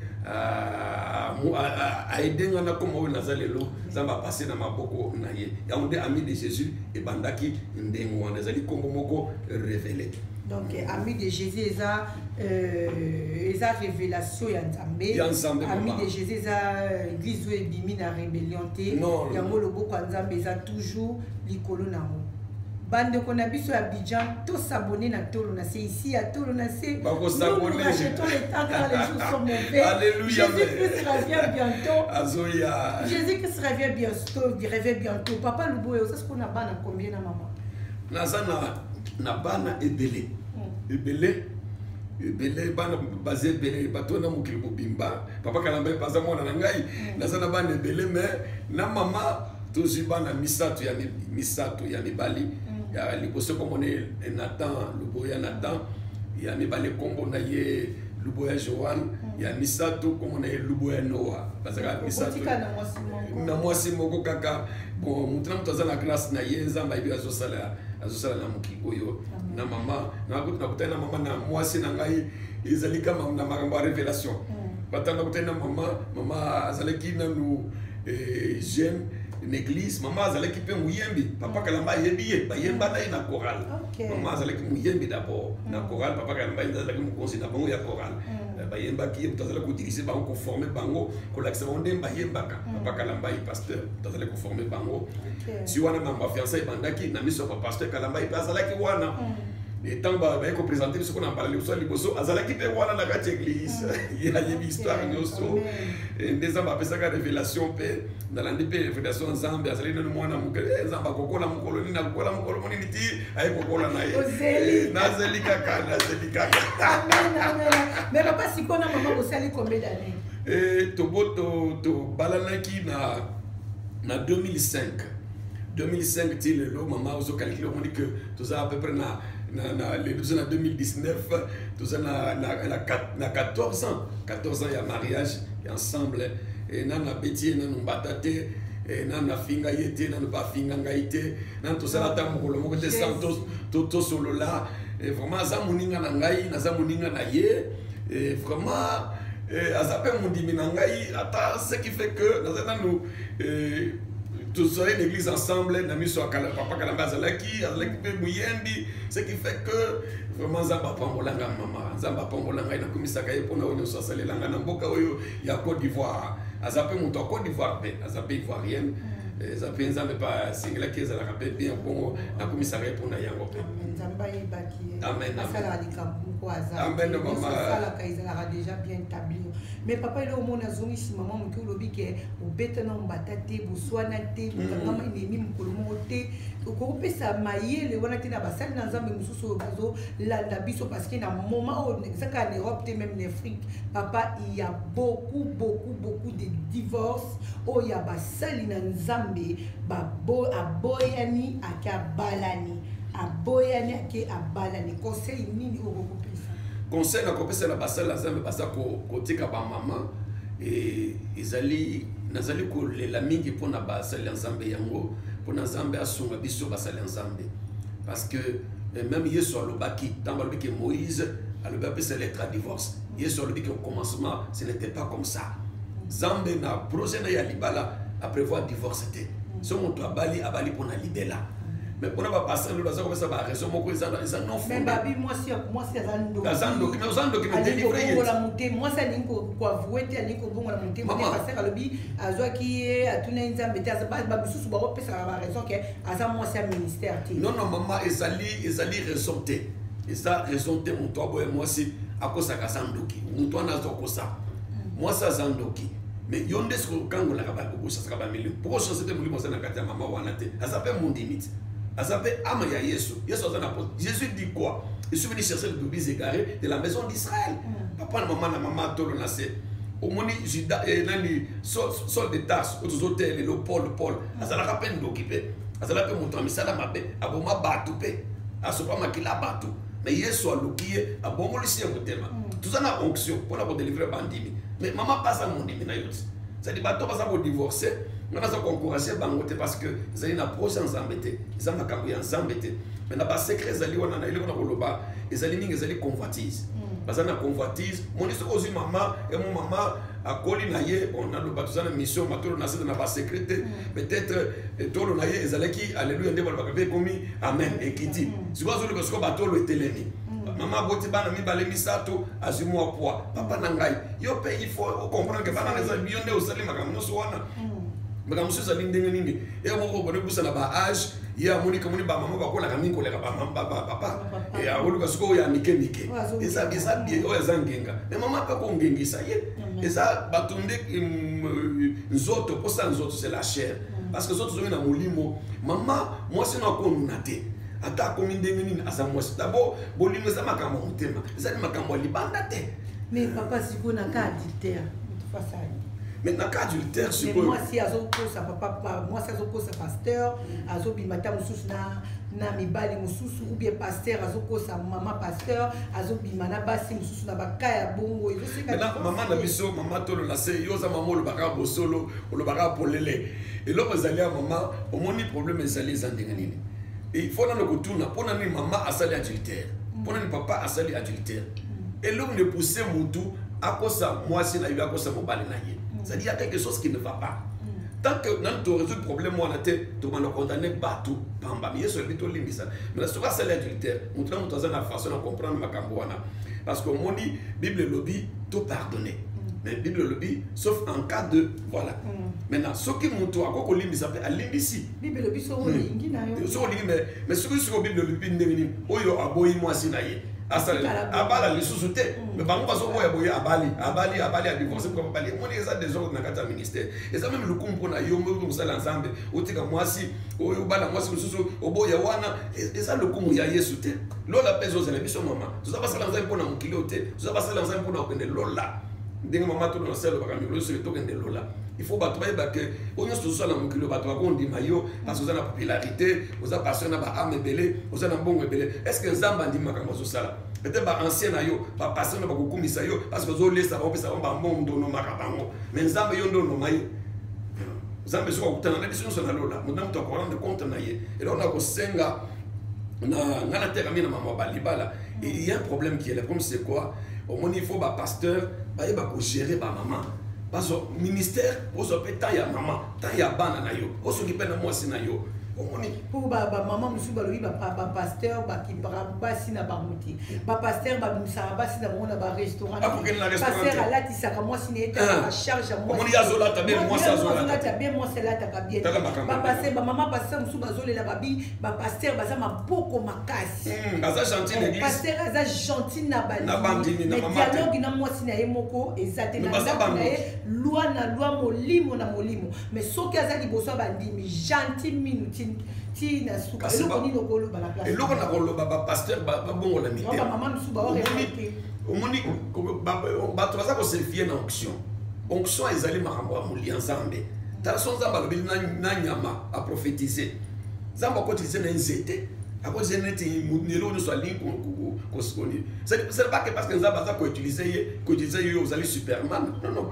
aide nga nakoma oyo naza lelo. Nzambe apase na maboko na ye. Yango nde Ami de Jésus ebandaki ndenge wana, ezali nkombo moko révélé. Donc Ami de Jésus eza révélation ya Nzambe. Ya Nzambe. Ami de Jésus eza église oyo ebimi na rébellion te. Yango loboko ya Nzambe eza toujours likolo nango. Bandeko na biso ya Abidjan, tosabone na Tolo na Se. Ici ya Tolo na Se, nous rachetons les temps car les jours sont mauvais. Alléluia. Jésus-Christ revient bientôt. Azoya. Jésus-Christ revient bientôt, revient bientôt. Papa Luboya, oza sikoyo na bana combien na mama? Naza na bana ebele, ebele ebele. Bana baza ebele, bato na mokili mobimba. Papa Kalamba baza mwana na ngai. Naza na bana ebele, mais na mama tozwi bana misato ya misato ya mibali. Ya liboso komona Nathan Luboya Nathan, ya mibale nkombo na ye Luboya Joan, ya misato kombo na ye Luboya Noa. Bazalaka misato na mwasi moko kaka. Bon, motu na moto aza na grâce na ye. Nzambe ayebi azosala, azosala na mokili oyo. Na mama nakutani na mama na mwasi na ngai, ezali kama na makambo ya révélation. Batanga nakutani na mama, mama azalaki nanu jeune na église. Mama azalaki mpe moyembi. Papa Kalamba ayebi ye, bayemba na ye na chorale. Mama azalaki moyembi d'abord na chorale. Papa Kalamba azalaki mokonzi na bango ya chorale. Bayembaki, ye moto azalaki kodirige bango, koforme bango, kolakisa bango ndenge bayembaka. Papa Kalamba ye pasteur, moto azalaki koforme bango. Si wana mambo ya fiançailles ebandaki na miso ya pasteur Kalamba, ye mpe azalaki wana. Ntango baye kopresente biso mpona mbala liboso ya liboso, azalaki mpe wana na kati ya église. Ye ayebi histoire nyonso. Nde Nzambe apesaka révélation mpe nalandi mpe révélation ya Nzambe. Azali nanu mwana moke. Nzambe akokola mokolo nini, akokola mokolo monini, ti aye kokola na ye. Nazeli kaka, nazeli kaka. Mais papa, sikoyo na mama bosali combien d'année? Tobo tobalanaki na 2005, 2005 ti lelo. Mama, ozocalcule, omoni que toza à peu près na na lelo toza na 2019, toza na 14 ans, 14 ans ya mariage ensemble. Nanu nabeti ye nanu mbata te, nanu nafinga ye te, nanu bafinga ngai te, nanu tosala ata mokolo moko te sans tosolola. Vraiment aza moninga na ngai, naza moninga na ye. Vraiment aza mpe mondimi na ngai ata, ce qui fait que naza nanu, tozali na église ensemble na miso ya papa Kalamba. Azalaki mpe moyembi, ce qui fait que vraiment Nzambe apambolanga mama, Nzambe apambola ngai. Nakomisaka ye mpona oyo nyonso asalelanga na mboka oyo ya Côte d'Ivoire. Aza mpe moto ya Côte d'Ivoire, mpe aza mpe Ivoirienne. Eza mpe Nzambe mpe asengelaki ezalaka mpe bien bongo. Nakomisaka ye mpona yango mpe. Nzambe ayebaki. Amen. Asalaka likambo moko, aza Amen, mama. Asalaka, ezalaka déjà bien établi. Mais papa, eloko omona, azongisi mama moke, olobi ke obeta na mbata te, boswana te, bokangama enemi mokolo moko te. Okokopesa mayele wana te na basali na Nzambe mosusu oyo bazolanda biso? Parce que na moment oyo, eza kaka na Europe te, même na Afrique, papa, il y a beaucoup, beaucoup, beaucoup de divorce oyo ya basali na Nzambe. Aboyani, ake abalani, aboyani, ake abalani. Conseil nini oyo okokopesa? Conseil nakopesa na basali na Nzambe baza kotika bamama, ezali, nazali kolela mingi mpona basali ya Nzambe yango, mpona Nzambe asunga biso basali ya Nzambe, parce que même Yesu alobaki, ntango alobi ke Moïse alobi apesa lettre ya divorce, Yesu alobi ke au commencement ce n'était pas comme ça. Nzambe na projet na ye ya libala aprévoir divorce te. So moto abali, abali mpona libela. Mais mpona bapasteur lelo baza kopesa baraison moko eza non fondé. Babi mwasi aza ndoki. Aza ndoki, mais oza ndoki, mais délivre ye. Kobongola motema, mwasi alingi koavouer te, alingi kobongola motema te. Pasteur alobi azwaki ye, atuna ye Nzambe te. Bamisusu bakopesaka baraison ke aza mwasi ya ministère te. Non, non, mama, ezali raison te, eza raison te. Moto aboye mwasi, akosaka aza ndoki, moto wana aza kosa mwasi aza ndoki. Mais yo nde soki okangolaka, okosasaka bamilio, poko chance te. Molimo aza na kati ya mama wana te, aza mpe mondimi te, aza mpe âme ya Yesu. Yesu aza na poste. Jésus dit quoi? «Je suis venu chercher les brebis égarées de la maison d'Israël.» Papa na mama na mama tolo na se, omoni Juda, nani, Saul de Tarse oyo tozoteya lelo, Paul azalaka mpe ndoki, mpe azalaka mpe moto ya misala mabe, aboma bato mpe asopa makila bato. Mais Yesu aluki ye, abongolisi ye motema. Toza na onction mpona kodélivrer bandimi, mais mama mpasa mondimi na yo te. C'est-à-dire bato baza kodivorce, nga naza koencourage bango te, parce que ezali na projet ya Nzambe te, eza makambo ya Nzambe te. Mais na basecret ezali wana na eloko na koloba ezali mingi, ezali convoitise. Baza na convoitise. Moni soki ozwi mama emo, mama akoli na ye, bon, naloba toza na mission matolo na seza na basecret te. Peut-être tolo na ye ezalaki alleluya, nde balobaka mpe ekomi amen, ekiti. Sikoyo azoluka, sikoyo batolo etelemi. Mama aboti bana mibale, misato, azwi mwa poids. Papa na ngai, yo mpe il faut ocomprendre ke bana eza yo nde osali makambo nyonso wana. Makambo mosusu ezali ndenge nini? Ye moko oboni busa na baage, ye amoni kamoni bamama bakolaka mingi koleka bapapa, akoluka sikoyo oyo ya mike mike, eza bien, oyo eza ngenga. Mais mama mpe kongengisa ye, eza bato nde nzoto, mposa nzoto, c'est la chair, parce que nzoto ozongi na molimo. Mama mwasi no akonuna te, ata akomi ndenge nini, aza mwasi. D'abord bolingo eza makambo ya motema, ezali makambo ya libanda te. Mais papa, sikoyo na cas adultère, fasali? Mais na cas adultère sikoyo, mwasi azokosa papa, mwasi azokosa pasteur, azobima ta mosusu na mibali mosusu, ou bien pasteur azokosa mama pasteur, azobima na basi mosusu, na baka ya bongo. Ezosenga mama na biso, mama tolo na se, yo oza mama, olobaka bosolo, olobaka polele. Eloko ezali ya mama, omoni problème ezali, eza ndenge nini? Il faut nano kotuna mpona nini mama asali adultère, mpona nini papa asali adultère. Eloko ne pousse mutu akosa mwasi na ye, akosa mobali na ye, c'est-à-dire il y a quelque chose qui ne va pas. Tant que nanu torésoudre problème wana te, tobanda condamner bato pamba. Mais Yesu alobi tolimbisa. Mais soki asali adultère, moto na moto aza na façon na comprendre makambo wana, parce que omoni Bible elobi to pardonner, mais Bible elobi sauf en cas de, voilà. Maintenant soki moto akoki kolimbisa mpe alimbisi. Bible elobi soki olingi na yo. Soki olingi. Mais soki Bible elobi ndenge nini? Oyo aboyi mwasi na ye, asalela abala lisusu te. Mais bango bazoboya boye, abali, abali, abali, adivorce mpo abali. Emoni eza désordre na kati ya ministère. Eza même lokumu mpona yo mosala Nzambe, otika mwasi oyo, obala mwasi mosusu, oboya wana, eza lokumu ya Yesu te. Lola mpe ezozela biso. Mama, toza basala Nzambe mpona mokili oyo te, toza basala Nzambe mpona kokende lola. Ndenge mama tolo na se alobaka mikolo nyonso tokende lola, il faut bato bayeba ke oyo nyonso tozosala na mokili, bato bakondima yo parce oza na popularité, oza pasteur na baâme ebele, oza na mbongo ebele. Est ce que Nzambe andimi makambo azosala? Peut-être baancien na yo, bapasteur na bakokumisa yo parce que ozolesa bango, opesa bango bambongo, nde onomaka bango. Mais Nzambe, yo nde onoma ye? Nzambe soki akutana na biso nyonso na lola, moto na moto akorendre compte na ye. Eloko na kosenga na ngai, natekami na mama balibala, il y a un problème qui est là. Problème, c'est quoi? Omoni, il faut bapasteur bayeba kogérer bamama, bazwa ministère, ozwa mpe temps ya mama, temps ya bana na yo, osoki mpe na mwasi na yo, omoni. Mpo bamama mosusu balobi bapasteur bakipaka basi na bango te, bapasteur babimisaka basi na bango na barestaurant, pasteur alatisaka mwasi na ye te, bacharge ya mwasi azolata bien, mwasi azolata bien, mwasi alataka bien. Bapasteur, bamama pasteur mosusu bazolela, babi bapasteur baza maboko makasi. Aza gentil na église. Pasteur aza gentil na bandimi, mais dialogue na mwasi na ye moko eza te. Na ndako na ye, loi na loi, molimo na molimo, mais soki aza liboso ya bandimi, gentil minu ti na suka. Eloko nini okoloba na place? Eloko na koloba, bapasteur babongola mitema. Mama mosusu baoremarke. Omoni, bato baza kose fier na onction. Onction ezali makambo ya molia Nzambe. Tala, so Nzambe alobeli na nyama, aprophétise, Nzambe akoutiliser na nzete, akoutiliser neti eloko nyonso alingi. C'est pas que parce que Nzambe aza koutiliser ye, koutiliser yo, ozali superman. Non, non,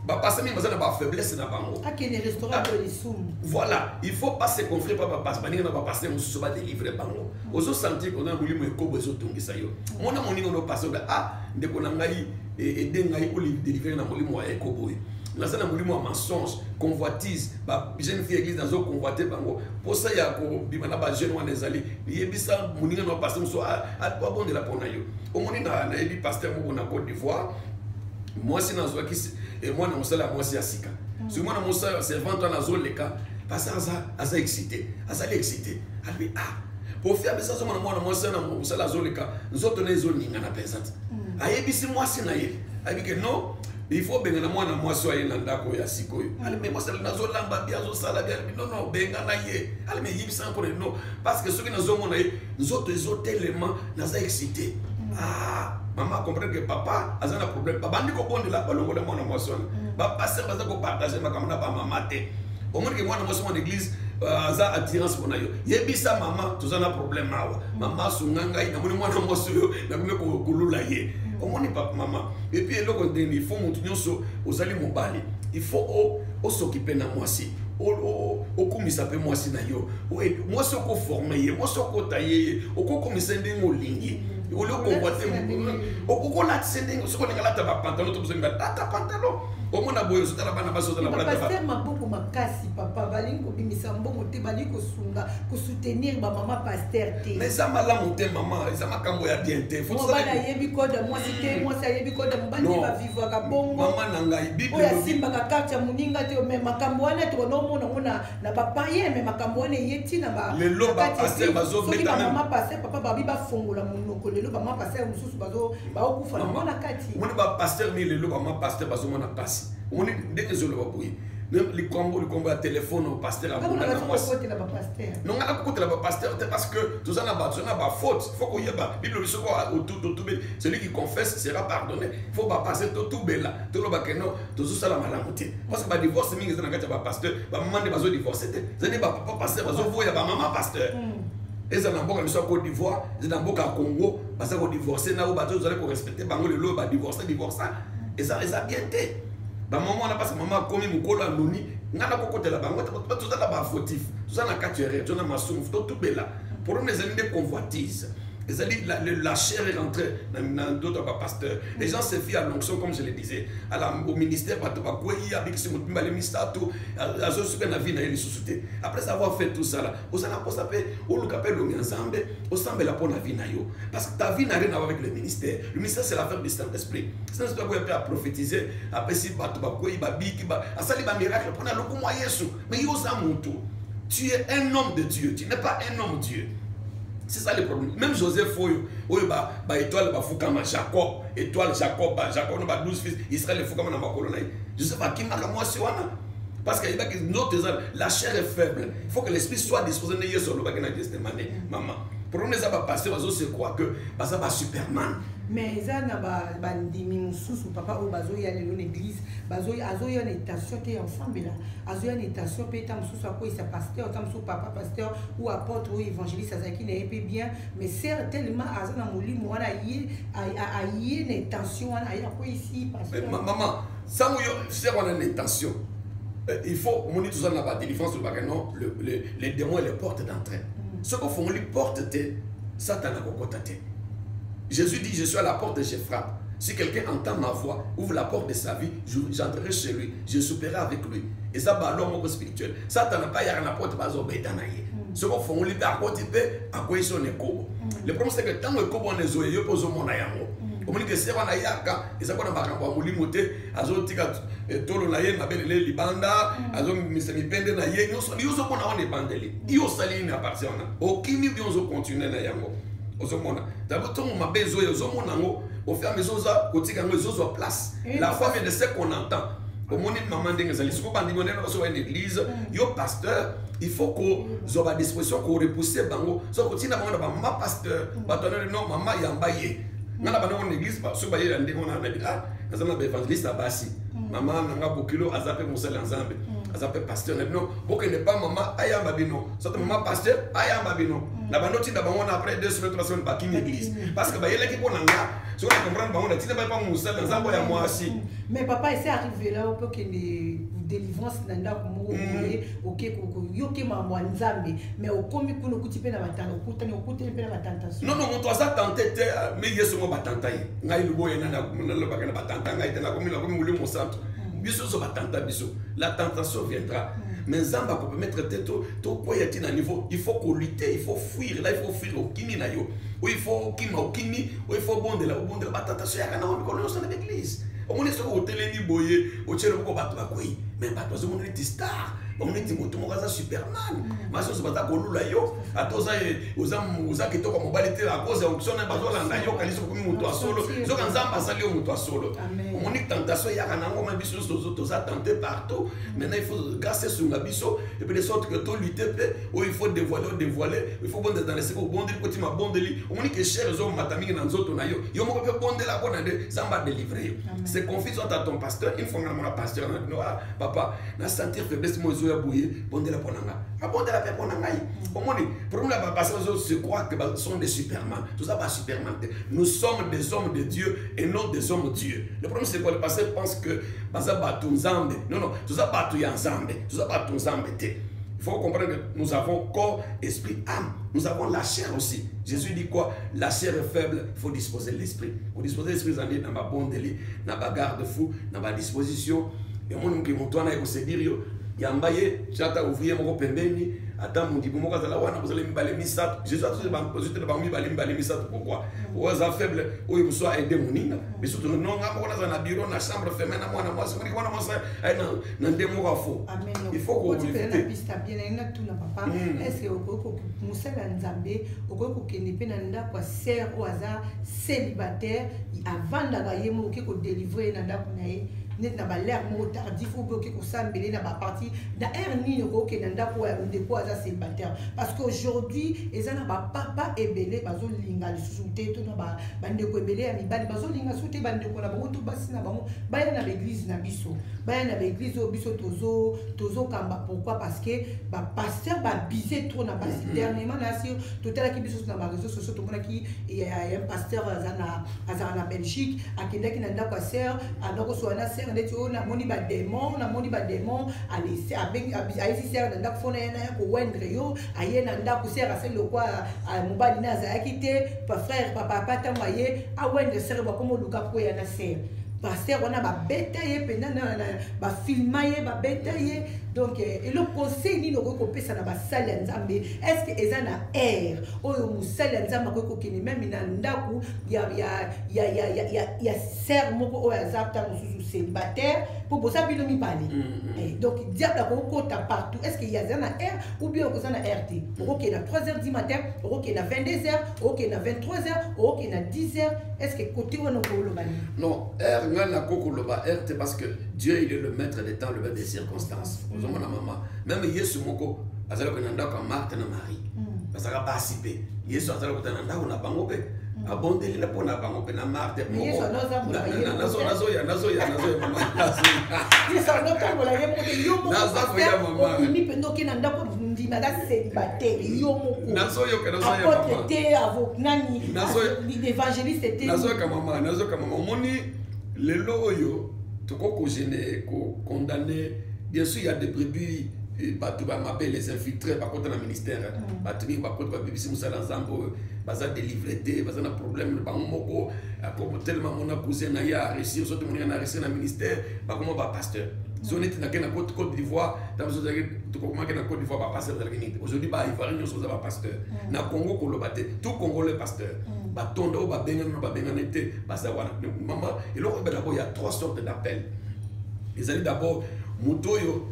bapasteur mingi baza na bafaiblesse na bango. Akende restaurant to lisumu. Voilà, il faut pas se confier pa bapasteur, baninga na bapasteur mosusu badélivre bango. Ozosentir oza na molimo ekobo, ezotungisa yo, mona moninga no pasteur: "Ah, ndeko na ngai, ede ngai odélivre na molimo ya ekobo oyo. Naza na molimo ya mensonge, convoitise, bajeune fille église nazoconvoite bango, mposa ya kobima na bajeune wana ezali." Yebisa moninga na pasteur mosusu abondela mpo na yo. Omoni, nayebi pasteur moko na Côte d'Ivoire, mwasi nazwaki mwana mosala ya mwasi ya sika. Soki mwana mosala, servante wana azoleka, parce aza excité, azali excité, alobi: "Ah, pofi apesa." Azomona mwana mwasi wana mosala azoleka, nzoto na ezoningana mpenza te. Ayebisi mwasi na ye, ayebi ke non, il faut bengana mwana mwasi oyo aye na ndako ya sikoyo. Alimi mwasi nazolamba bi, azosala bi. Alimi: "Non, non, bengana ye." Alimi: "Eyebisanga mpona non, parce que soki nazomona ye, nzoto ezotelema, naza excité." Ah, mama comprendre que papa aza na problème. Babandi kobondela, balongola mwana mwasi wana. Bapasteur baza kopartage makambo na bamama te. Omoni ke mwana mwasi mwana église aza attirance mpona yo, yebisa mama: "Toza na problème awa, mama, asunga ngai, namoni mwana mwasi oyo, nakomi kolula ye." Omoni, papa, mama. Et puis eloko ndeni, il faut motu nyonso ozali mobali, il faut os'occuper na mwasi, okumisa mpe mwasi na yo. Mwasi okoforme ye, mwasi okota ye, okokomisa ndenge olingi, oli okonvoite, okolatisa ndenge. Soki olinga lata bapantalon to bozongi, lata pantalon. Omona boye, ozotala bana basi ozala. Pasteur maboko makasi, papa, balingi kobimisa mbongo te, balingi kosunga, kosoutenir bamama pasteur te. Mais eza malamu te, mama, eza makambo ya bien te. Mobali ayebi kode mwasi te, mwasi ayebi kode mobali te, bavivaka bongo. Mama na ngai. Oyo asimbaka carte ya moninga te. Mais makambo wana tokonomona ngo na bapaye, mais makambo wana eye ntina. Lelo bapasteur bazobeta. Bamama pasteur, papa, babi bafongola monoko. Lelo bamama pasteur mosusu baokufa nango na kati. Omoni, bapasteur mingi lelo, bamama pasteur bazomona mpasi. Omoni ndenge ezoloba boye, likombo ya telefone, pasteur abunda na mwasi. Non, nga nakokotela bapasteur te, parce que toza na bato, toza na bafaute. Faut koyeba Bible biso totubeli: "Celui qui confesse sera pardonné." Faut bapasteur totubela, tolobake non, tozosala malamu te, parce que badivorce mingi eza na kati ya bapasteur. Bamama nde bazodivorce te, eza nde bapapa pasteur bazovoya bamama pasteur. Eza na mboka biso ya Côte d'Ivoire, eza na mboka ya Congo, baza kodivorce na oyo bato ozali korespecte bango. Lelo oyo badivorce, divorce eza bien te. Bamama wana, parce que mama akomi mokolo, anoni. Ngai nakokotela bango te. Toza na bafautif, toza na kati ya erreur, toza na masumu, totubela. Problème ezali nde convoitise, ezali la chair est rentrée na d'autres bapasteur. Les gens se fient à l'onction, comme je le disais, au ministère. Bato bakwei, abikisi moto mibale, misato, azosuka na vie na ye lisusu te. Après avoir fait tout ça là, oza na mposa mpe oluka mpe elongi ya Nzambe, osambela mpo na vie na yo, parce que ta vie n'a rien à voir avec le ministère. Le ministère, c'est l'affaire du Saint-Esprit. Saint-Esprit akoya mpe aprophétiser, apesi bato, bakwei, babiki, asali bamiracle mpona lokumu ya Yesu. Mais yo oza motu, tu es un homme de Dieu, tu n'es pas un homme Dieu. C'est ça le problème. Même Joseph oyo, oyo ba ba étoile ba fukama, Jacob, étoile Jacob, ba Jacob ba 12 fils Israël fukama na makolo na ye. Joseph akimaka mwasi wana parce que yebaki nzoto eza, la chair est faible. Il faut que l'esprit soit disposé. Ne Yesu alobaki na Gethsemane, maman. Problème eza ba pasteur bazo se croire que baza ba superman. Mais eza na bandimi mosusu, papa, oyo bazoya lelo na église, azoya na intention te ya osambela, azoya na intention mpe ta mosusu akweyisa pasteur, ta mosusu papa pasteur ou apôtre ou évangéliste azalaki na ye mpe bien, mais sœur tellement aza na molimo wana, aye aye na intention wana, aye akweyisi pasteur. Mama, sango yo sœur wana na intention, il faut omoni toza na badélivrance, olobaka non, le démon est les portes d'entrée. Soki ofongoli porte te, Satan akokota te. Jésus dit: «Je suis à la porte et je frappe. Si quelqu'un entend ma voix, ouvre la porte de sa vie, j'entrerai chez lui, je souperai avec lui.» Eza baloi moko spirituel. Satan mpe ayaka na porte, bazobeta na ye. Soki ofongoli mpe, akoti mpe akweyisi yo na ekobo. Le problème, c'est que ntango ekobo wana ezoye, yo mpe ozomona yango. Omoni ke sœur wana ayaka, eza mpona makambo ya molimo te, azotika tolo na ye, mabelele libanda, azomisa mipende na ye nyonso. Yo ozomona wana ebandeli, yo osali nini à partir wana? Okimi bien, ozocontinue na yango? Ozomona d'abord ntongo mabe ezoya, ozomona yango, au fur et à mesure oza kotika yango, ezozwa place. La foi vient de ce qu'on entend. Omoni mama ndenge ezali sikoyo, bandimi onene baso baya na église, yo pasteur, il faut kozwa badisposition korepousser bango, so kotinda bango na bamama pasteur. Bato wana non, mama yamba ye. Nga na bango na église, soki bayela ndenge wana, nabi ah, naza na baévangéliste ya basi, mama nanga bokilo aza mpe mosali ya Nzambe, aza mpe pasteur na bino, bokende pa mama ayamba bino, soki mama pasteur ayamba bino. Na bando tinda bango na après 2 semaines, 3 semaines, bakimi église parce que bayelaki mpo na nga. Soki na comprendre bango, natinda bai pa mosali na Nzambe ya mwasi. Mais papa, ese arrivé là ope okende délivrance na ndako moko boye, oke yoke makambo ya Nzambe, mais okomi kuna, okuti mpe na batala, okutani, okutani mpe na batentation? Non, moto aza tenté te, mais ye songo batanta ye. Ngai luboye nalobaka na batanta ngai te, nakomi molimo mosantu. Biso nyonso batanta biso, la tentation viendra, mais Nzambe akopermettre te tokwea ti na niveau. Il faut kolutter, il faut fuir. Là, il faut fuir, okimi na yo. Oyo il faut okima, okimi. Oyo il faut obondela, obondela. Batentation yaka nango mikolo nyonso na baeglise. Omoni soki otelemi boye, otie loboko, bato bakwei, mais bato bazomona neti star, bamoni neti moto moko aza superman. Masi nyonso baza kolula yo, ata oza kitoko mobali te, à cause ya onction na bazolanda yo, kalisi okomi moto ya solo. Soki Nzambe asali yo moto ya solo, omoni tentation eyaka nango, ma biso nyonso toza tenté partout. Maintenant, il faut grâce esunga biso et puis de sorte que tolutte mpe. Oyo il faut dévoiler, odévoiler. Il faut bondela dans le secret, obondeli, kotima bondeli. Omoni ke chair ezomata mingi na nzoto na yo, yo moko mpe bondela mpona nde Nzambe adelivre yo. Se confie soit à ton pasteur. Une fois nga namona pasteur na bino: «Ah papa, na sentir faiblesse mo ezoya boye, bondela mpo na nga.» Abondela mpe mpo na ngai. Omoni problème ya bapasteur, bazo se croire que sont des superman. Toza basuperman te, nous sommes des hommes de Dieu et non des hommes Dieu. Le problème, c'est quoi? Le pasteur pense que baza bato Nzambe. Non, non, toza bato ya Nzambe, toza bato Nzambe te. Il faut comprendre que nous avons corps, esprit, âme. Nous avons la chair aussi. Jésus dit quoi? La chair est faible, il faut disposer l'esprit. Il faut disposer l'esprit, dans ma bondeli, dans ma garde-fou, dans ma disposition. Et moi, nous, moto wana ekosedire yo, yamba ye, ata ouvrier moko pembeni, ata mondibu moko azala wana, kozala mibale misato. Jésus azwi bango mibale, mibale, misato. Pourquoi? Oyo aza faible, oyo mosusu aide moninga. Biso to non, nga moko naza na bureau, na chambre fermée na mwana mwasi, mwana mwana mwasi aye na nde moko afo. Il faut koevite piste bien. Nalingi natuna papa, est ce que okoki, mosala ya Nzambe, okoki kokende mpe na ndako ya sœur oyo aza célibataire, avandaka ye moko, okoki kodélivre ye na ndako na ye neti na bal'heure moko tardif, obe oke kosambele na baparti na heure nini? Okokende na ndako ya ndeko aza célibataire? Parce que aujourd'hui eza na bapapa ebele bazolinga lisusu te, to na bandeko ebele ya mibali bazolinga lisusu te bandeko na bango to basi na bango baya na baeglise na biso, baya na baeglise oyo biso tozokamba. Pourquoi? Parce que bapasteur babise trop na basi. Dernièrement nasi totalaki biso na baréseau sociaux, tomonaki un pasteur azala na Belgique, akendaki na ndako ya sœur, andako soa na sœur neti oyo: «Namoni badémon, namoni badémon.» Ayesi sœur na ndako fona ye naya koindre yo. Aye na ndako, sœur asali lokwa mobali ne azalaki te, frère papa. Ntango aye awendre sœur, bakoma oluka po ya na sœur, pasteur wana babeta ye mpenza, bafilma ye, babeta ye. Donc elo conseil nini okoki kopesa na basali ya Nzambe? Est ce que eza na heure oyo mosali ya Nzambe akoki kokende même na ndako ya sœur moko oyo aza ntango mosusu célibataire, mpo boza bino mibale? Donc diable akokota partout. Est ce que yaza na heure ou bien okoza na heure te? Okokende na 3 heures du matin, okokende na 22 heures, okokende na 23 heures, okokende na 10 heures? Est ce que côté wana okoloba nini? Non, heure, ngai nakoki koloba heure te, parce que Dieu, il est le maître des temps, le maître des circonstances. Ozomona mama, même Yesu moko azali kokende na ndako ya Marthe na Marie, bazalaka basi mpe Yesu azali kokota na ndako na bango mpe. Abondeli na mpona bango mpe na Marte. Nazoya, nazoya, nazoya, mama. Nazotambola ye moko te, yo moko obimi mpenza, oke na ndako, ndima aza célibataire, yo moko. Nazoyoka, nazoya. Apôtre te, avo nani, évangéliste te. Nazoyoka, mama, nazoyoka, mama. Omoni, lelo oyo tokoki kogêner, kocondamner. Bien sûr, il y a des brebis, bato bamabe, les infiltrés, bakota na ministère. Bato mingi bakota, babebisi mosala Nzambe oyo, baza délivré te, baza na problème bango moko. Telema mona cousin na ye aréussir, soki moninga na réussir na ministère, bakoma bapasteur. So neti nake na Côte d'Ivoire, ntango biso tokomaki na Côte d'Ivoire, bapasteur bazalaki nini te. Aujourd'hui, baivoirien nyonso baza bapasteur. Na Congo, koloba te, tout Congolais pasteur. Batonda oyo babengani na babengani te, baza wana. Mama, eloko oyeba d'abord, ya trois sortes d'appel. Ezali d'abord moto oyo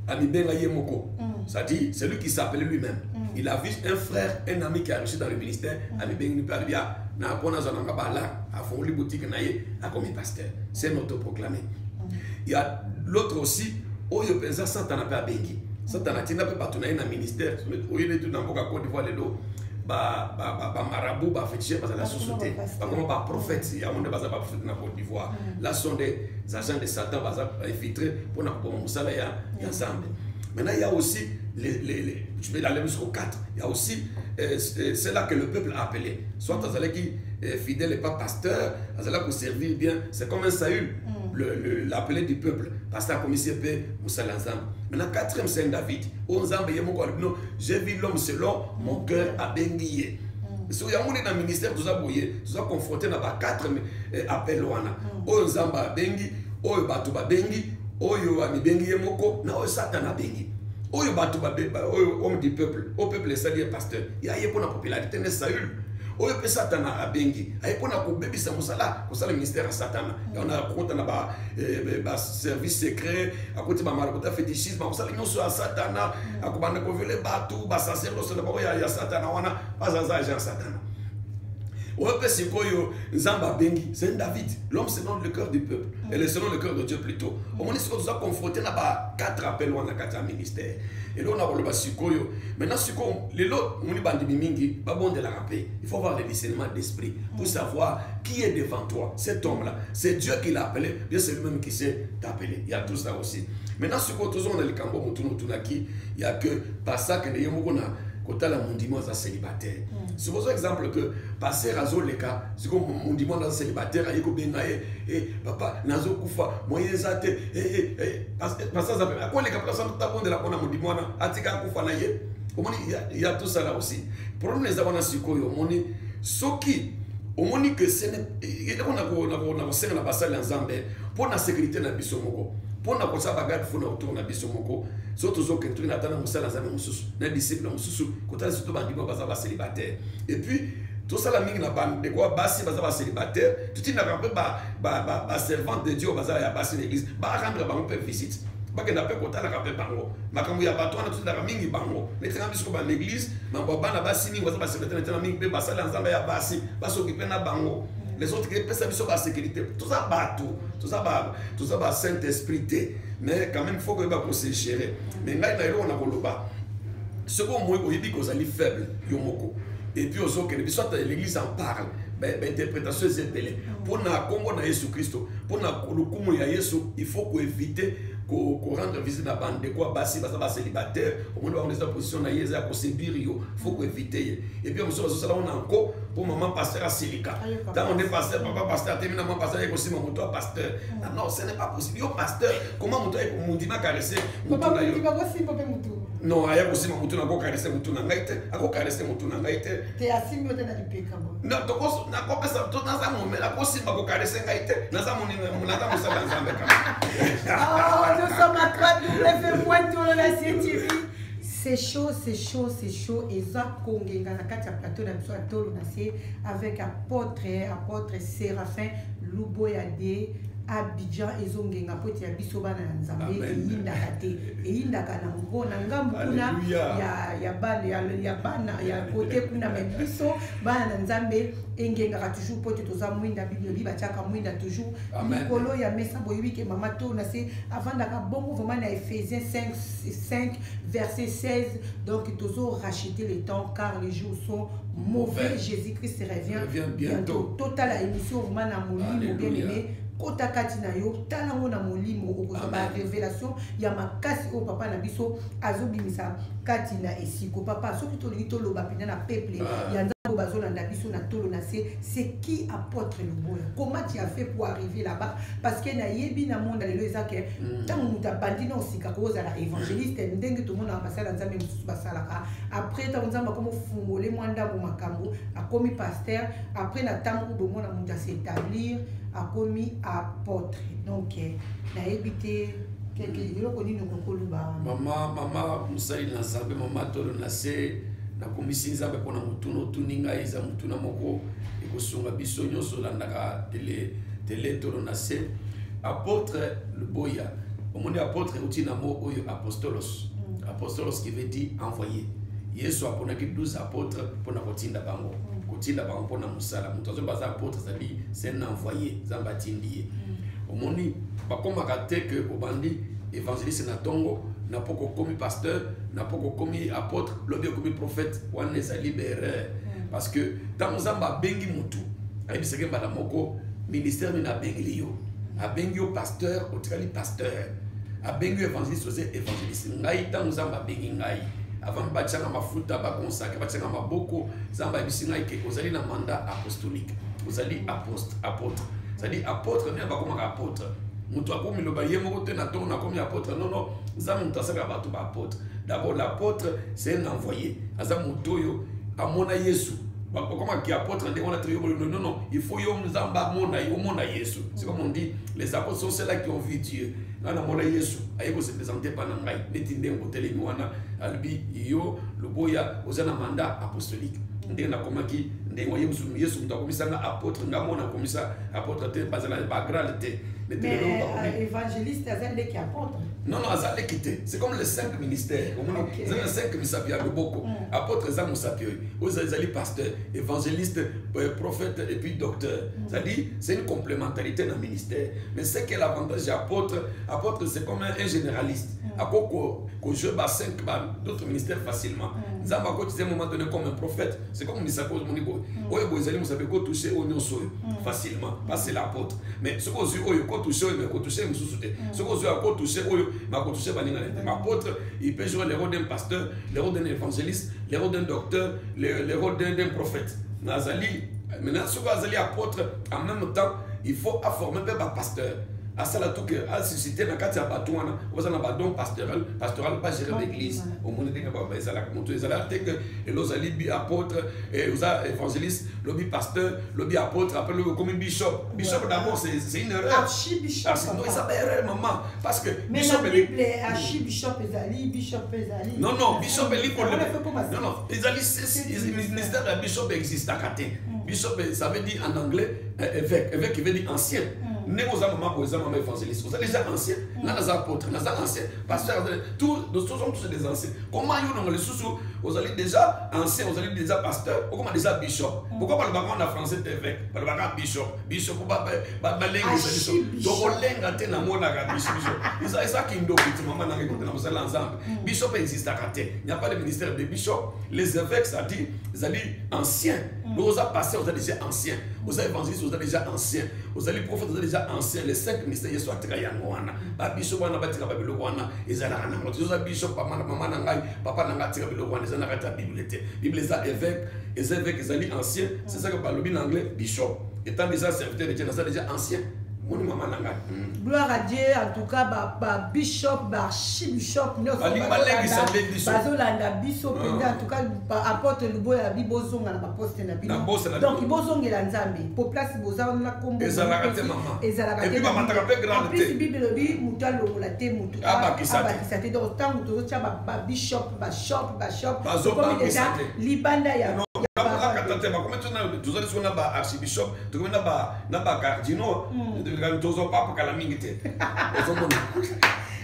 amibenga ye moko, c'est-à-dire celui qui s'appelait lui-même. Il a vu un frère, un ami qui a réussi dans le ministère, amibengi mpe, alobi na mpo nazwa nanga bala, afongoli boutique na ye, akomi pasteur. C'est un autoproclamé. Il y a l'autre aussi oyo mpenza Satana mpe abengi. Satana atinda mpe bato na ye na ministère. Oyo neti na mboka Côte d'Ivoire lelo, bamarabout, baféticheur bazala susu te, bakoma baprophète. Yango nde baza baprophète na Côte d'Ivoire. Là sont des agents de Satan, baza infiltré mpona koboma mosala ya Nzambe. Maintenant, il y a aussi les, je vais aller jusqu'au 4. Il y a aussi c'est là que le peuple a appelé, soit azalaki fidèle et pas pasteur, azalaki koservir bien. C'est comme un Saül, l'appelé du peuple, pasteur akomisi mpe mosala Nzambe. Maintenant, quatrième, c'est un David oyo Nzambe ye moko alobi: "Non, j'ai vu l'homme selon mon cœur." Abengi ye. So yango nde na ministère toza boye, toza confronté na ba quatre appel wana: oyo Nzambe abengi, oyo bato babengi, oyo amibengi ye moko, na oyo Satana abengi. Oyo bato, oyo homme du peuple, oyo peuple esali ye pasteur, ya ye mpona popularité nde Saül. Oyo mpe Satana abengi, aye mpona kobebisa mosala, kosala ministère ya Satana. Yango na akota na baservice secret, akoti bamaraboutage, fétichisme, akosala nyonso ya Satana, akobanda kovioler bato, basacerdoce na bango ya Satana wana, bazaza agent ya Satana. Oyo mpe sikoyo Nzambe abengi, c'est un David, l'homme selon le cœur du peuple et le selon le cœur de Dieu plutôt. Omoni, sikoyo toza confronté na ba quatre appel wana kati ya ministère. Eloko na koloba sikoyo maintenant, sikoyo lelo omoni bandimi mingi babondelaka mpe. Il faut avoir le discernement d'esprit pour savoir qui est devant toi. Cet homme là, c'est Dieu qui l'a appelé, bien c'est lui-même qui s'est appelé. Il y a tout ça aussi. Maintenant, sikoyo tozonga na likambo motuna otunaki ya que pasteur akende ye moko na kotala mondimi aza célibataire. Supposons exemple que pasteur azoleka sikoyo, mondimi wana aza célibataire, aye kobenga ye: "E papa, nazokufa, moyen eza te." Pasteur aza akoleka place wana, tabondela mpona mondimi wana atika akufa na ye. Omoni, ya tout ça là aussi, problème eza wana. Sikoyo omoni, soki omoni que eloko na kosenga na basali ya Nzambe mpo na sécurité na biso moko, mpo na kosala bagarde-fou na autour na biso moko, so tozokende, tokende ata na mosala Nzambe mosusu, na disciple mosusu, kotala surtout bandimi baza bacélibataire. Et puis tosala mingi na bandeko ya basi baza bacélibataire, totindaka mpe baservante de Dieu baza ya basi na église, barendre bango mpe visite, bakenda mpe kotalaka mpe bango makambo ya bato wana. Totindaka mingi bango netinga biso bana église, mambo ya bana basi mingi baza bacélibataire, netinga mingi mpe basali ya Nzambe ya basi basoki mpe na bango. Les autres epesa biso basécurité. Toza bato, toza ba saint esprit te, mais quand même faut koyeba kose gérer. Mais ngai na eloko na koloba, soki omoi oyebi kozali faible yo moko, et puis ozokende biso, ata l'église en parle, bainterprétation eza ebele. Mpona nkombo na Yesu Kristo, mpona lokumu ya Yesu, il faut koéviter korendre visite na bandeko ya basi baza bacélibataire. Omoni bango eza position na ye eza ya koséduire yo, faut koéviter ye. Et puis mosusu bazosala ngo na nko mpo mama pasteur asilika. Ntango nde pasteur, papa pasteur atemi na mama pasteur, aye kosima moto ya pasteur. Non, ce n'est pas possible. Yo pasteur, comment moto aye mondima caresser moto na yo? Non, aya kosima motu na, akocaresser motu na ngai te, akocaresser motu na ngai te. Nakopesa, naza mome, akosimba kocaresser ngai te, naza moninga, naza mosala ya Nzambe kaka. Oh, nous sommes à 3W.Tolonase TV. C'est chaud, c'est chaud, c'est chaud. Eza kongenga na kati ya plateau na biso ya Tolo na se avec apôtre Séraphin Luboya de Abidjan ezongenga mpo ete ya biso bana ya Nzambe eyindaka te, eyindaka na ngo na ngambu kuna ya, ya, bana, ya, ya bana ya kote kuna, me biso bana na Nzambe engengaka toujours mpo ete toza mwinda. Bible elobi batiaka mwinda toujours likolo ya mesa. Boyebi ke mama to na se avandaka bongo vraiment na Ephésiens 5, 5 verset 16. Donc tozo racheter le temps car les jours sont mauvais. Jésus-Christ revient, revient bientôt. Totala émission vraiment na molimo, bien aimé. Kota kati na yo, tala yango na molimo, okozwa ba révélation ya makasi oyo papa na biso azobimisa kati na esiko. Papa, soki tolingi toloba mpenza na peuple ya Nzambe bazolanda biso na tolo na se, c'est qui apôtre Luboya? Comment tu as fait pour arriver là-bas? Parce que nayebi na monde lelo eza ke ntango moto abandi na osika kozala évangéliste, ndenge tomonaka basala Nzambe mosusu basalaka, après ntango Nzambe akomi ofungole mwa ndambo makambo, akomi pasteur. Après na ntango bomona moto as'établir, akomi apôtre. Donc nayebi te eloko nini okoki koloba. Mama, mama mosali na Nzambe, mama tolo na se, nakomisi Nzambe mpona motuna otuni ngai. Eza motuna moko ekosunga biso nyonso olandaka tele, tele tolo na se. Apôtre Luboya, omoni, apôtre euti na mot oyo apostolos. Apostolos qui veut dire envoyé. Yesu aponaki 12 apôtres mpona kotinda bango, kotinda bango mpona mosala. Moto azoba aza apôtre, ezali c'est un envoyé, Nzambe atindi ye. Omoni, bakomaka te ke obandi évangéliste na ntongo, na poko okomi pasteur, na poko okomi apôtre, lobi okomi prophète. Wana ezali baerreur, parce que ntango Nzambe abengi motu, ayebisaki mbala moko ministère nini abengeli yo. Abengi yo pasteur, otikali pasteur. Abengi yo évangéliste, oza évangéliste. Ngai, ntango Nzambe abengi ngai, avant batianga mafuta, baconsacrer, batianga maboko, Nzambe ayebisi ngai ke ozali na mandat apostolique, ozali apôtre. Apôtre, c'est-à-dire apôtre nde bakomaka apôtre, moto akomi loba ye moko te na ntongo nakomi apôtre. Non, non, Nzambe moto asalaka bato baapôtre. D'abord, l'apôtre, c'est un envoyé, aza moto oyo amona Yesu. Bakomaki apôtre ndenge wana te yo. Non, non, il faut yo Nzambe amona yo, omona Yesu. C'est comme on dit, les apôtres sont ceux-là qui ont vu Dieu. Ngai namona Yesu aye kose présenter mpa na ngai neti ndenge otelemi wana, alobi: "Yo Luboya, oza na mandat apostolique." Ndenge nakomaki ndenge Yesu moto akomisanga apôtre, nga mona akomisa apôtre te, bazala bagrade te. Évangéliste aza leki apôtre? Non, non, aza leki te. C'est comme les cinq ministères. Omoni, eza na cinq misapi ya loboko. Apôtre eza mosapi oyo, oyo ezali pasteur, évangéliste, prophète et puis docteur. C'est-à-dire, c'est une complémentarité dans le ministère. Mais c'est que l'avantage apôtre, apôtre, c'est comme un généraliste, ako kojouer ba cinq ba d'autres ministères facilement. Nzambe akotisa un moment donné comme un prophète. C'est comme misapi omoni boye, oyo boye ezali mosapi, ekotouche oyo nyonso oyo facilement parce que c'est l'apôtre. Mais soki ozwi oyo, ekotouche oyo, mais ekotouche mosusu te. Soki ozwi, akotouche oyo, mais akotouche baninga na te. Mais apôtre, il peut jouer le rôle d'un pasteur, le rôle d'un évangéliste, le rôle d'un docteur, le rôle d'un prophète. Mais azali maintenant, soki azali apôtre, en même temps il faut aformer mpe bapasteur, asala tout ke asuscite na kati ya bato wana oza na badon pastoral, pastoral bagérer l'église. Omoni ndenge ezalaka, moto ezalaka te ke lelo ozali bi apôtre, oza évangéliste, lobi pasteur, lobi apôtre, après lobi okomi bishop. Bishop d'abord, c'est une erreur. Archibishop. Non, eza ba erreur, maman, parce que mais bishop, na Bible, archibishop ezali, bishop ezali. Non, non, bishop eli, non, non, ezali ministère ya bishop existaka te. Bishop, ça veut dire en anglais évêque. Évêque qui veut dire ancien. Ndenge oza mama boye, oza mama évangéliste, oza déjà ancien. Nga naza apôtre, naza ancien pasteur, tout, nous sommes tous des anciens. Comment yo nongo lisusu ozali déjà ancien, ozali déjà pasteur, okoma déjà bishop? Pourquoi balobaka na français te évêque, balobaka bishop? Bishop balengisa biso, tokolenga te. Namonaka biso, biso eza kindoki ti mama nanga ekote na mosala Nzambe. Bishop existaka te, il n'y a pas de ministère de bishop. Les évêques, c'est-à-dire ezali ancien. Donc oza pasteur, oza déjà ancien, oza évangéliste, oza déjà ancien, ozali prophète, oza déjà ancien. Les cinq ministères, Yesu atika yango wana. Babiso wana batika babiloko wana, ezalaka nango te. Oza bishop, mama na ngai, papa na ngai atika biloko wana, eza na kati ya Bible te. Bible eza évêque, eza évêque, ezali ancien. C'est ça que balobi na anglais bishop. Étant déjà serviteur de Dieu, naza déjà ancien. Moni, mama na ngai. Gloire à Dieu. En tout cas, ba bishop, ba archibishop nyonso Balingi balengisa nde biso. Bazolanda biso mpenza. En tout cas, apôtre Luboya, bi bozonga na baposte na bino. Na poste na Donc bino. Bozongela Nzambe po place boza wana, kombo Ezalaka te, mama. Ezalaka Et puis bamataka mpe grade En plus, te. Bible elobi motu alongola te, motu Abakisa te. abakisa te. Donc ntango tozotia babishop, bashop, bashop, Bazobakisa tokomi déjà te. libanda ya Non. Nakata te, bakomi tozali siko na baarchibishop, tokomi na bacardinaux, tozwa pape kala mingi te, ozomona.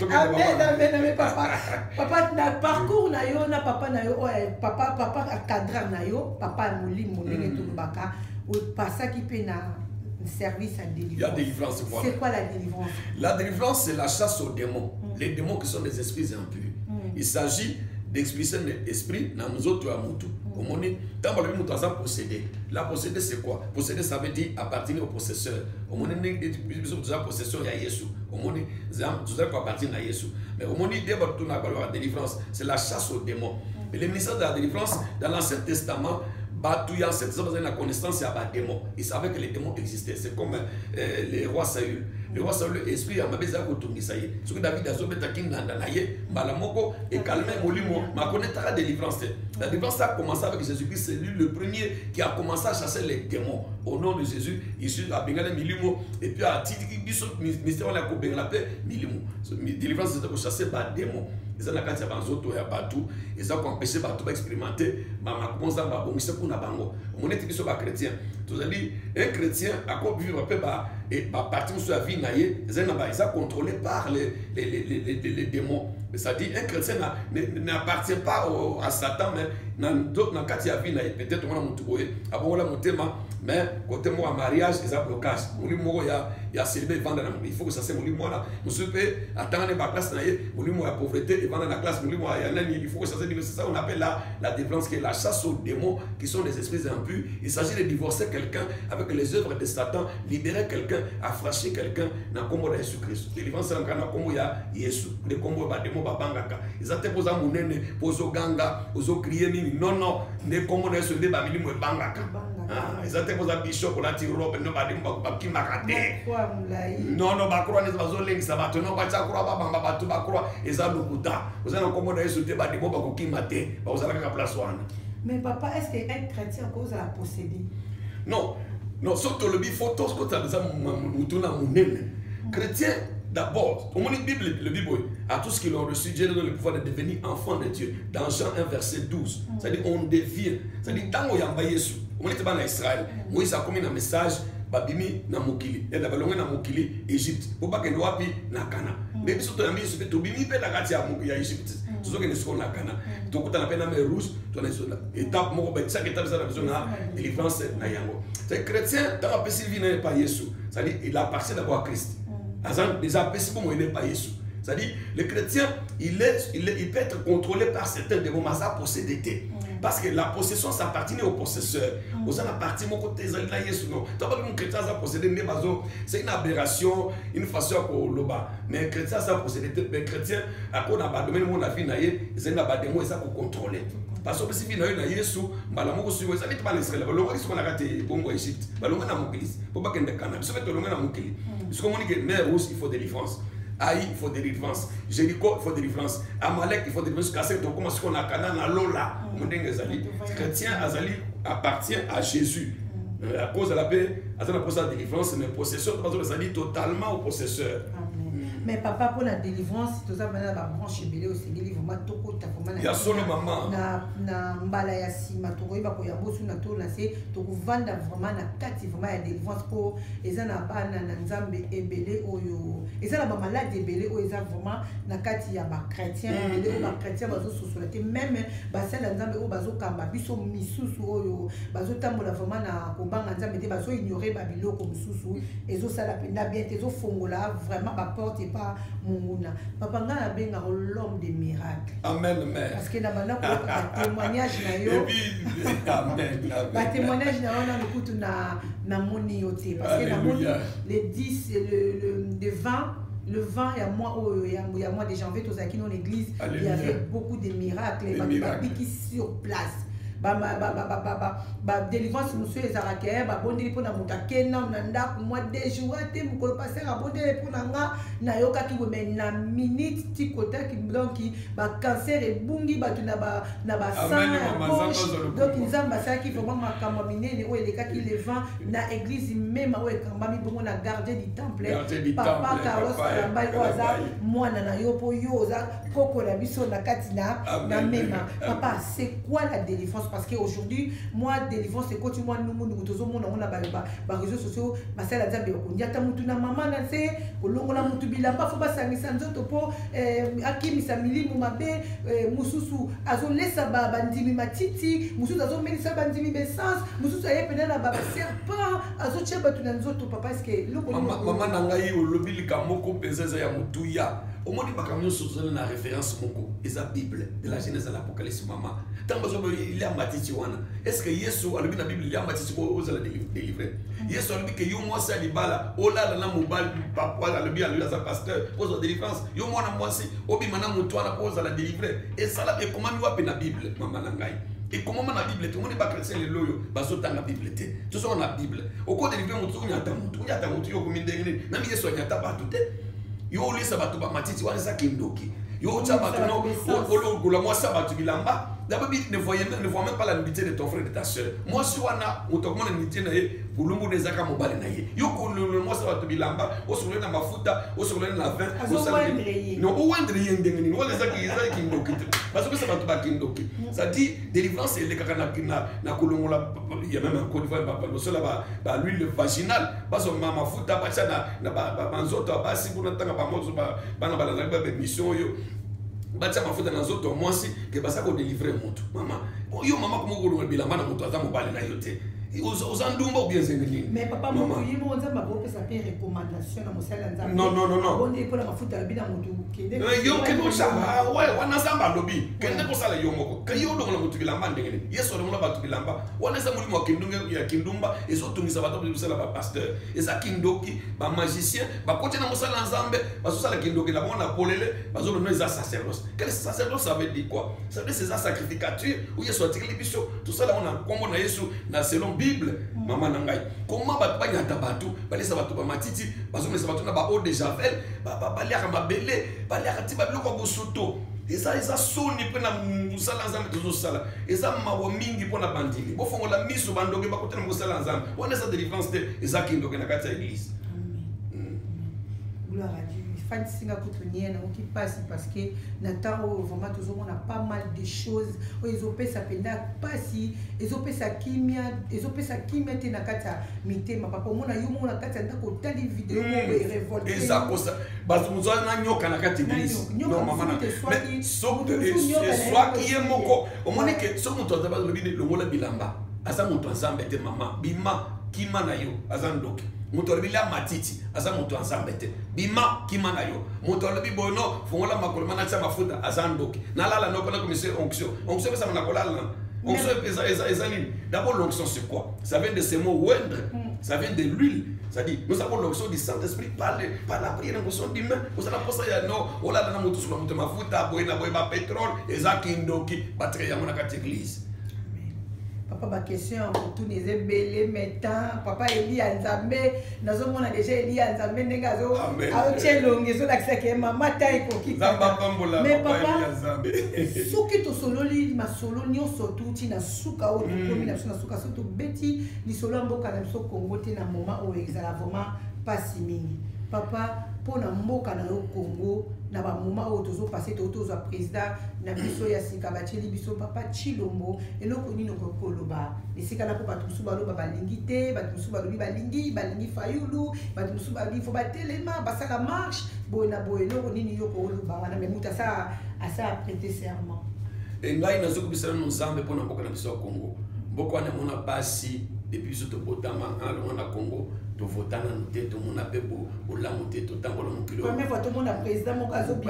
Amen, amen, amen. Papa, papa, na parcours na yo na papa na yo oyo papa, papa cadre na yo, papa ya molimo, ndenge tolobaka, opasaki mpe na service à délivrance. Il y a délivrance, voilà. C'est quoi la délivrance? La délivrance, c'est la chasse aux démons. Les démons qui sont des esprits impurs. Il s'agit d'expulser l'esprit dans nzoto ya mutu. Omoni, ntango balobi moto aza possédé, la possédé, c'est quoi? Possédé, ça veut dire appartenir au possesseur. Omoni ndenge biso toza possession ya Yesu, omoni, tozali koappartenir na Yesu. Mais omoni nde bato na balobaka délivrance, c'est la chasse aux démons. Mais le ministère de la délivrance, dans l'Ancien Testament, bato ya Ancien Testament bazali na connaissance ya badémons. Ils savaient que les démons existaient. C'est comme le roi Saül. Le roi Saül, esprit ya mabe ezali kotungisa ye. Soki David azobetaki nganda na ye, mbala moko ecalmer molimo. Makonetaka délivrance te. La délivrance a commencé avec Jésus-Christ. C'est lui le premier qui a commencé à chasser les démons au nom de Jésus. Jésus abengana milimo et puis atitiki biso mystère wana ya kobengana mpe milimo. Délivrance eza kochasser badémons eza na kati ya banzoto ya bato, eza koempêcher bato baexpérimenter bamakambo Nzambe abongisa mpona bango. Omoni ete biso bachrétien tozali, un chrétien akovivre mpe bapartie mosusu ya vie na ye ezali na eza contrôlé par les démons. C'est-à-dire, un chrétien n'appartient pas à Satan, mais na kati ya vie na ye, peut-être omona motu boye abongola motema, mais côté moko ya mariage eza blocage, molimo moko ya célibat evanda na, il faut que ça, c'est molimo wana. Mosusu mpe atangani baclasse na ye, molimo ya pauvreté evanda na classe, molimo ya nani, il faut que ça, c'est ça on appelle la délivrance, qui est la chasse aux démons qui sont des esprits impurs. Il s'agit de divorcer quelqu'un avec les œuvres de Satan, libérer quelqu'un, affranchir quelqu'un na kombo ya Yesu Christ. Délivrance na kombo ya Yesu, nde kombo ya badémons babangaka. Eza te mpoza monene mpo ozoganga, ozocrier mingi. Non, non, nde kombo na Yesu nde bamilimo ebangaka. Eza te mpoza bishop olati robe, no, badémons bakimaka te. Non, non, bacroix neti bazolengisa bato, no, batia croix, babamba bato bacroix, eza lokuta. Oza na kombo na Yesu te, badémons bakokima te, bakozala kaka place wana. Mais papa, est ce que un chrétien kozala possédé? Non, non, soki tolobi, faut tokota eza mutu na monene. Chrétien d'abord, omoni Bible elobi boye: à tous qui l'ont reçu, Dieu donne le pouvoir de devenir enfant de Dieu, dans Jean 1 verset 12. C'est-à-dire, on devient, c'est-à-dire ntango oyamba Yesu, omoni te bana Israël, Moïse akomi na message, babimi na mokili, eda balongwe na mokili Égypte po bakende wapi? Na Kana. Nde biso toyambi Yesu mpe tobimi mpe na kati ya Égypte, tozokende sikoyo na Kana, tokutana mpe na mer Rouge. Tona étape moko, chaque étape eza na biso na délivrance na yango. C'est chrétien, ntango apesi vie na ye pa Yesu, c'est-à-dire il appartient d'abord à Christ. Aza déjà apesi bomoi na ye pa Yesu. C'est-à-dire, le chrétien, il peut être contrôlé par certains démons, mais aza possédé te. Parce que la possession, ça appartient au possesseur. Oza na partie moko te ezali na Yesu, non. Ntango balobi chrétien aza possédé, nde bazo, c'est une aberration, une façon ya koloba. Mais chrétien aza possédé te, mais chrétien ako na badomaine moko na vie na ye ezali na badémons eza kocontrôler. Parce que opesi vie na yo na Yesu, mbala moko sikoyo ezali te. Bana Israele balongwaki sikoyo na kati bongo ya Égypte, balongwe na mokili mpo bakende Kana. Biso mpe tolongwe na mokili. Sikoyo omoni ke mer Rouge, il faut délivrance. Aï, il faut délivrance. Jéricho, il faut délivrance. Amalek, il faut délivrance. Kasi tokoma sikoyo na Kana, na lola. Ndenge ezali, chrétien azali appartient à Jésus. À cause de la paix, aza na posa délivrance, mais possession ezali totalement au possesseur. Mais papa, pour la délivrance, toza bana na babranche ebele, osengeli vraiment tokota vraiment ya solo, mama. Na mbala ya nsima tokoyeba koyamba osu na to na se, tokovanda vraiment na kati vraiment ya délivrance, mpo eza na bana na Nzambe ebele oyo eza na bamaladi ebele oyo eza vraiment na kati ya bachrétien ebele oyo bachrétien bazososola te. Même basali ya Nzambe oyo bazokamba biso misusu oyo bazotambola vraiment na kobanga Nzambe te, bazoignore babiloko mosusu, ezosala mpenza bien te, ezofongola vraiment baporte epa monguna. Papa, ngai nabengaka l'homme de miracle. Amen, mère. Parce que na banda koyoka batémoignage na yo. Amen. Batémoignage na yo nanu kutu na namoni yo te, parce que namoni le 10, le 20, le 20 ya mois oyo, ya mois de janvier, tozalaki na église, il y avait beaucoup de miracles, bato babiki sur place. Badélivrance mosusu ezalaka ye babondeli mpona moto akenda na ndako mwa 2 jours te, mokolo pasteur abondeli mpona nga, nayokaki boye, mais na minute ti kotaki, donc bacancer ebungi bato na basang ya poche. Donc Nzambe asalaki vraiment makambo ya minene oyo elekaki le 20 na église mema oyo ekambami bongo na gardien du temple, papa Carlos Kalambai, oyo aza mwana na yo, mpo yo oza Koko na biso na kati na na mema. Papa, c'est quoi la délivrance? Parce que aujourd'hui, moi délivrance ekoti mwa nungunungu, tozomona ngo na ba réseaux sociaux, basala Nzambe bakoniata mutu na mama na nse, kolongola mutu bilamba fo basangisa nzoto mpo akimisa milimo mabe, mosusu azolesa bandimi matiti, mosusu azomelisa bandimi baessence, mosusu aye pena na baserpent azotia bato na nzoto. Papa, est-ce eloko Mama na ngai, olobi likambo moko mpenza eza ya motuya. Omoni, makambo nyonso tozali na référence moko, eza Bible, de la Genèse à l'Apocalypse. Mama, ntango bazoba lia matiti wana, est ce que Yesu alobi na Bible lia matiti po ozala délivré? Yesu alobi ke yo mwasi ya libala olala na mobali? Papa alobi aza pasteur po ozala délivrance? Yo mwana mwasi obima na motu wana po ozala délivré? Esala ekomami wapi na Bible, mama na ngai? Ekomama na Bible te. Omoni, bachrétien lelo oyo bazotanga Bible te. Tozonga na Bible. Okodélivrer motu soki onyata motu, onyata motu, yo okomi ndenge nini? Nami Yesu anyata bato te. Yo olisa bato bamatiti wana, eza kindoki. Yo otya bato no ologola mwasi ya bato bilamba. D'abord, ne vois même pas la nudité de ton frère, de ta soeur. Mwasi wana, moto akomona nudité na ye, bolumbu na ezaka mobali na ye. Yo kololo mwasi ya bato bilamba, osokoleli na mafuta, osokoleli na vin. Non, owendre ye ndenge nini? Wana eza kindoki te. Bazopesa bato bakindoki. C'est-à-dire, délivrance elekaka na kolongola. Ya même en Côte d'Ivoire, basola bahuile vaginale, bazoma mafuta, batya na banzoto ya basi kuna. Ntanga bamoto bana balandaki baémission oyo, batia mafuta na nzoto ya mwasi ke baza kodélivrer motu. Mama, yo mama, komo kolonga bilamba na moto aza mobali na yo te? Oza ndumba ou bien ezenge nini? Mais papa, moto ye moko Nzambe akopesa mpe recommandation na mosali ya Nzambe. Non, non, non, non. Abondeli mpona mafuta, alobi na motu kende. Yo kende osala wana. Nzambe alobi kende kosala yo moko. Ke yo olongola motu bilamba ndenge nini? Yesu alongola bato bilamba? Wana eza molimo ya kindumba, ezotungisa bato kosala bapasteur. Eza kindoki. Bamagicien bakoti na mosala ya Nzambe, bazosala kindoki na bango na polele. Bazolono eza sacerdoce. Quel sacerdoce? Ça veut dire quoi? Ça veut dire c'est eza sacrificature oyo Yesu atikeli biso, tosala yango na nkombo na Yesu, na selon Bible. Mama na ngai, koma bato banyata bato, balesa bato bamatiti, bazomesa bato na ba eau de javel, baliaka mabele, baliaka ti babiloko ya bosoto. Eza soni mpe na mosala ya Nzambe tozosala. Eza mawa mingi mpo na bandimi. Bofongola miso, bandoki bakotela mosala ya Nzambe. Wana eza délivrance te, eza kindoki na kati ya église. Gloire à Dieu. Efandisinga kutu nie, nayoki mpasi parce que na ntango oyo vraiment tozomona pas mal de choses oyo ezopesa mpenza mpasi, ezopesa kimia, ezopesa kimia te na kati ya mitema. Papa, omona yo moko na kati ya ndako, otali video moko erévolter. Eza kosa bato na nyoka na kati église. Non, mama na, eswaki ye moko. Omoni ke soki moto aza, balobi longola bilamba, aza moto ya Nzambe te. Mama, bima, kima na yo, aza ndoki. Moto alobi lia matiti, aza moto ya Nzambe te. Bima, kima na yo. Moto alobi bono fongola makolo mana tia mafuta, aza ndoki. Nalala noko na komise onction. Onction epesama na kolala? Onction eza nini? D'abord, l'onction, c'est quoi? Ça vient de ce mot oindre, ça vient de l'huile. C'est-à-dire, nous avons l'onction du Saint-Esprit par la prière, l'onction du main. Ozala posa ya no olala na moto, sola moto mafuta boye na boye, bapétrole, eza kindoki. Batika yango na kati église. Papa, baquestion ya kotuna eza ebele, mais temps, papa Eli ya Nzambe, nazomona déjà Eli ya Nzambe ndenge azotia elongi, ezolakisaka ye mama ta ekoki. Mais papa, soki tosololi masolo nyonso, tuti na suka oyo tokomi na biso na suka, soki tobeti lisolo ya mboka na biso Kongo te na moment oyo, ezala vraiment mpasi mingi. Papa, mpo na mboka na yo Congo, na bamoment oyo tozopasser, to tozwa président na biso ya sika, batieli biso papa Chilombo, eloko nini okoki koloba esika na? Mpo bato mosusu baloba balingi te, bato mosusu balobi balingi Fayulu, bato mosusu balobi fo batelema, basala marche boye na boye. Eloko nini yo koloba wana? Mais moto asala prêter serment. Ngai nazokobisa nano Nzambe mpo na mboka na biso ya Congo. Mboka wana emona basi depuis biso tobotama. Nga nalonga na Congo, tovota nanu te, tomona mpe bolamu te, totambola mokili.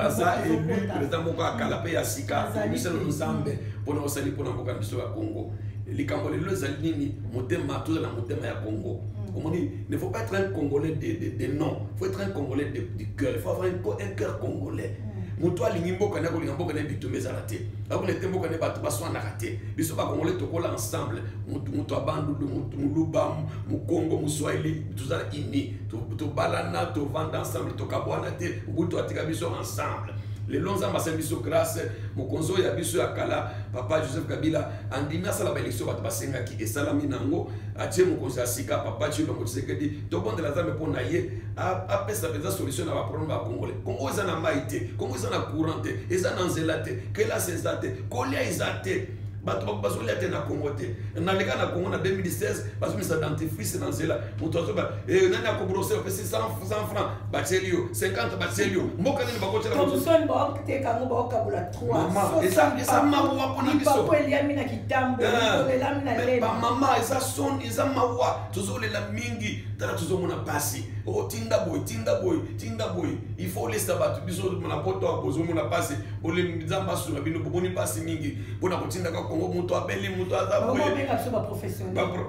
Aza élu président moko ya kala mpe ya sika. Tobisa nano Nzambe mpona osali mpona mboka na biso ya Congo. Likambo lelo ezali nini? Motema, tozala motema ya Congo. Omoni, ne faut pas être un Congolais de nom, faut être un Congolais du cœur. Il faut avoir un cœur congolais. Moto alingi mboka na kolinga mboka na bitumba ezala te, akona te mboka na bato baswanaka te. Biso bakongolais tokola ensemble, moto ya Bandundu, moto Moluba, Mokongo, Moswahili, tozala uni, tobalana, tovanda ensemble, tokabwana te. Mobutu atika biso ensemble. Lelo Nzambe asali biso grâce, mokonzi oyo ya biso ya kala, papa Joseph Kabila, andimi asala baelection bato basengaki, esalami nango, atie mokonzi ya sika, papa Tshilombo Tshisekedi. Tobondela Nzambe mpo na ye apesa mpenza solution na baproblème ya Congolais. Congo eza na mai te, Congo eza na courant te, eza na nzela te, kelasi eza te, kolia eza te, bato bazolia te na Congo te. Naleka na Congo na 2016, bazomisa dentifrice na nzela, moto azoba eh, nani akobrose, opesi 100 francs, batieli yo 50, batieli yo. Mboka nini bakotiela? Thomson baoteka yango, baokabola 3. Eza mawa mpona biso. Eliami na kitambo, elami na lema. Bamama, eza soni, eza mawa, tozolela mingi. Tala, tozomona pasi. O tinda boye, tinda boye, tinda boye, il faut olesa bato. Biso na poto bozomona pasi, Nzambe asunga bino. Bomoni pasi mingi mpona kotindaka Kongo, moto abeli, moto aza boye.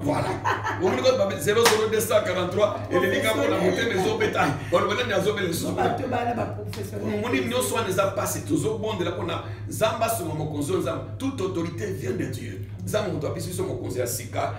Voilà, omoni koti babe 00243 elelinga mpona motema ezobeta, baloba nani azobela lisusu. Omoni nyonso wana eza pasi. Tozobondela mpona Nzambe asunga mokonzi oyo. Nzambe, toute autorité vient de Dieu. Nzambe moto apesi biso mokonzi ya sika,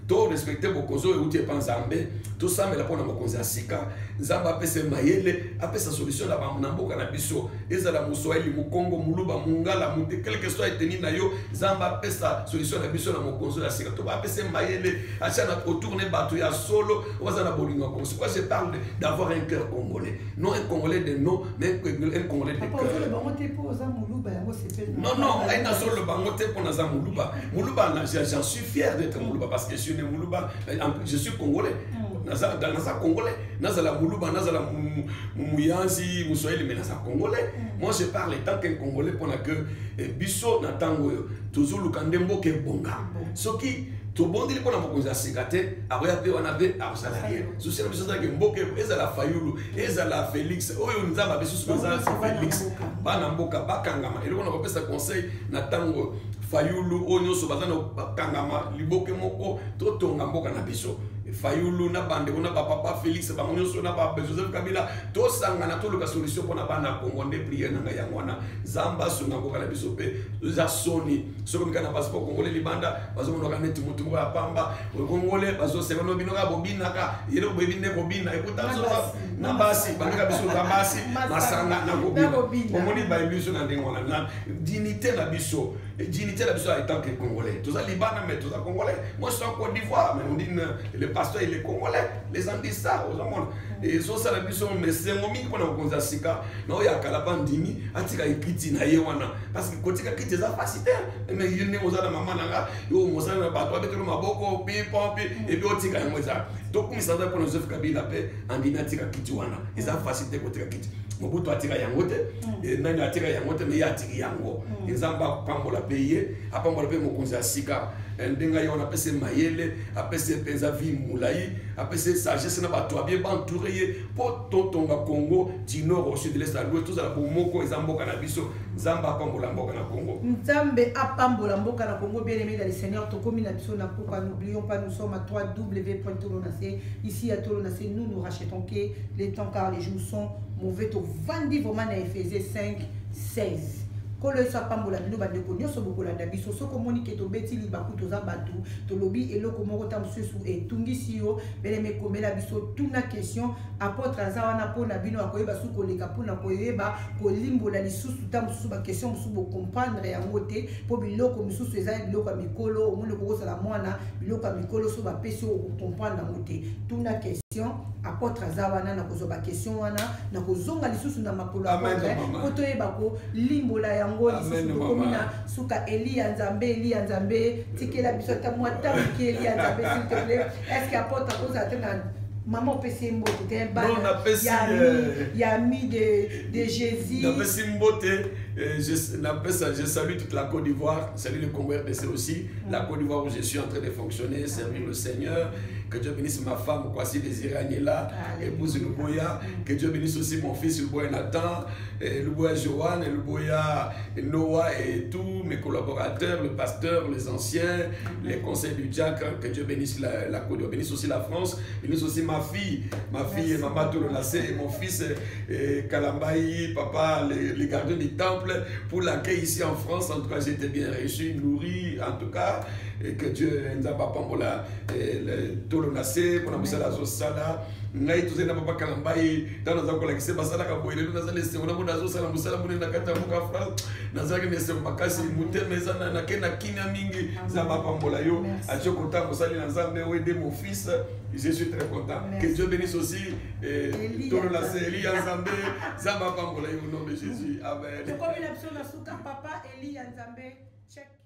to respecte bokonzi oyo euti epa Nzambe. Tosambela mpona mokonzi ya sika, Nzambe apesa mayele, apesa solution na mboka na biso. Ezala Moswahili, Mokongo, Moluba, Mongala, mote, quelque soit ethnie na yo, Nzambe apesa solution na biso na mokonzi oyo ya sika. To apesa mayele, atia na autour ne bato ya solo oyo baza na bolingo ya Congo. C'est pourquoi je parle d'avoir un cœur congolais, non un Congolais de nom, mais un Congolais de cœur. Non, non, ngai nazoloba bango te mpo naza Moluba. Moluba, j'en suis fier d'être Moluba parce que je suis né Moluba. Je suis Congolais, naza Congolais. Nazala Moluba, nazala Muyanzi, Moswahili, mais naza Congolais. Moi, je parle tant qu'un Congolais mpona que biso na ntango oyo tozoluka nde mboka ebonga. Soki tobondeli mpona mokonzi ya sika te, akoya mpe wana mpe akosala rien. Souci na biso ezalaki mboka, ezala Fayulu, ezala Félix, oyo Nzambe apesi soki eza Félix, bana mboka bakangama. Eloko na kopesa conseil na ntango, Fayulu, oyo nyonso baza na bakangama liboke moko, totonga mboka na biso. Fayulu na bandeko na bapapa Félix, bango nyonso na ba Joseph Kabila, tosangana, toluka solution mpona bana Kongo. Nde prière na ngai yango wana. Nzambe asunga mboka na biso. Mpe eza soni soki omika na passeport congolais libanda, bazomonaka neti motu moko ya pamba. Congolais bazoseka no bino kaka bobinaka, eloko boyebi nde kobina. Ekuta na basi bandeka biso na basi masanga na kobina. Omoni bayebi biso na ndenge wana na dignité na biso, dignité na biso en tant que Congolais. Toza libanda, mais toza Congolais. Moi, je suis en Côte d'Ivoire, mais on dit le pasteur, il est Congolais, les gens disent ça. Ozomona ezosala biso mesengo mingi mpona kokonza sika na oyo akala mpa ndimi atika ekiti na ye wana, parce que kotika kiti eza pasi te. Mais yo ndenge oza na mama na nga, yo mosala na bato babetelo maboko pipompi, et puis otika yango. Eza tokumisa Nzambe mpona Joseph Kabila mpe andimi atika kiti wana. Eza facile te kotika kiti. Mobutu atika yango te, nani atika yango te, mais ye atiki yango. Nzambe apambola mpe ye, apambola mpe mokonzi ya sika ndenge ye wana, apesi mayele, apesi mpenza vie molai, apesi sagesse na bato abie baentoure ye mpo totonga Congo du nord au sud, de l'est à l'ouest. Tozala bomoko, eza mboka na biso. Nzambe apambola mboka na Congo. Nzambe apambola mboka na Congo. Bien aimé dans le Seigneur, tokomi na biso na pourquoi. N'oublions pas, nous sommes à 3w.tolonase. Ici à Tolonase, nous nous rachetons que les temps, car les jours sont mauvais. Tovandi vraiment na Ephésiens 5 16. Nkolo Yesu apambola bino, bandeko nyonso bokolanda biso. Soki omoni ke tobeti libaku, toza bato, tolobi eloko moko ta mosusu etungisi yo, beleme, ekomela biso, tuna question. Apôtre aza wana mpona bino, akoyeba su koleka mpona koyeba kolimbola lisusu. Ta mosusu baquestion mosusu bocomprendre yango te, mpo biloko mosusu eza biloko ya mikolo. Omoni, okokozala mwana, biloko ya mikolo so bapesi oyo okocomprendre yango te. Tuna question, apôtre aza wana na kozwa baquestion wana, na kozonga lisusu na makolo apôtre mpo toyeba kolimbola yango lisusu. Tokomi na suka. Eli ya Nzambe, Eli ya Nzambe, tikela biso ata mwa ntango. Eli ya Nzambe, s'il te plaît, est ce que apôtre akozala te na mama opesi ye mbote te? Bana ya ami de Jésus. Napesi mbote, napesa, je salue toute la Côte d'Ivoire, salue le Congo RDC aussi, la Côte d'Ivoire où je suis en train de fonctionner, servir le Seigneur. Que Dieu bénisse ma femme, Kwasi Désiré Agnela, épouse Luboya. Que Dieu bénisse aussi mon fils Luboya Nathan, et Luboya Joanne, et Luboya Noah et tous mes collaborateurs, le pasteur, les anciens, les conseils du diacre. Que Dieu bénisse la Côte d'Ivoire, bénisse aussi la France, bénisse aussi ma fille, Maman Tolonacé, et mon fils et Kalambaï, papa, les gardiens du temple, pour l'accueil ici en France. En tout cas, j'ai été bien reçu, nourri, en tout cas, et que Dieu, Nzambe apambola, Tolonacé, pour la mosala azosala. Ngai tozali na papa Kalambayi, ntango naza kolakisa basalaka boye, lelo naza na esengo namona azosala mosala monene na kati ya mboka France. Nazalaki na esengo makasi, motema eza nake na kimia mingi. Nzambe apambola yo. Atie kota mosali na Nzambe oyo de mon fils, je suis très content. Que Dieu bénisse aussi tolola se Eli ya Nzambe. Nzambe apambola yo au nom de Jésus, amen. Tokomi na biso na suka, papa Eli ya Nzambe, check.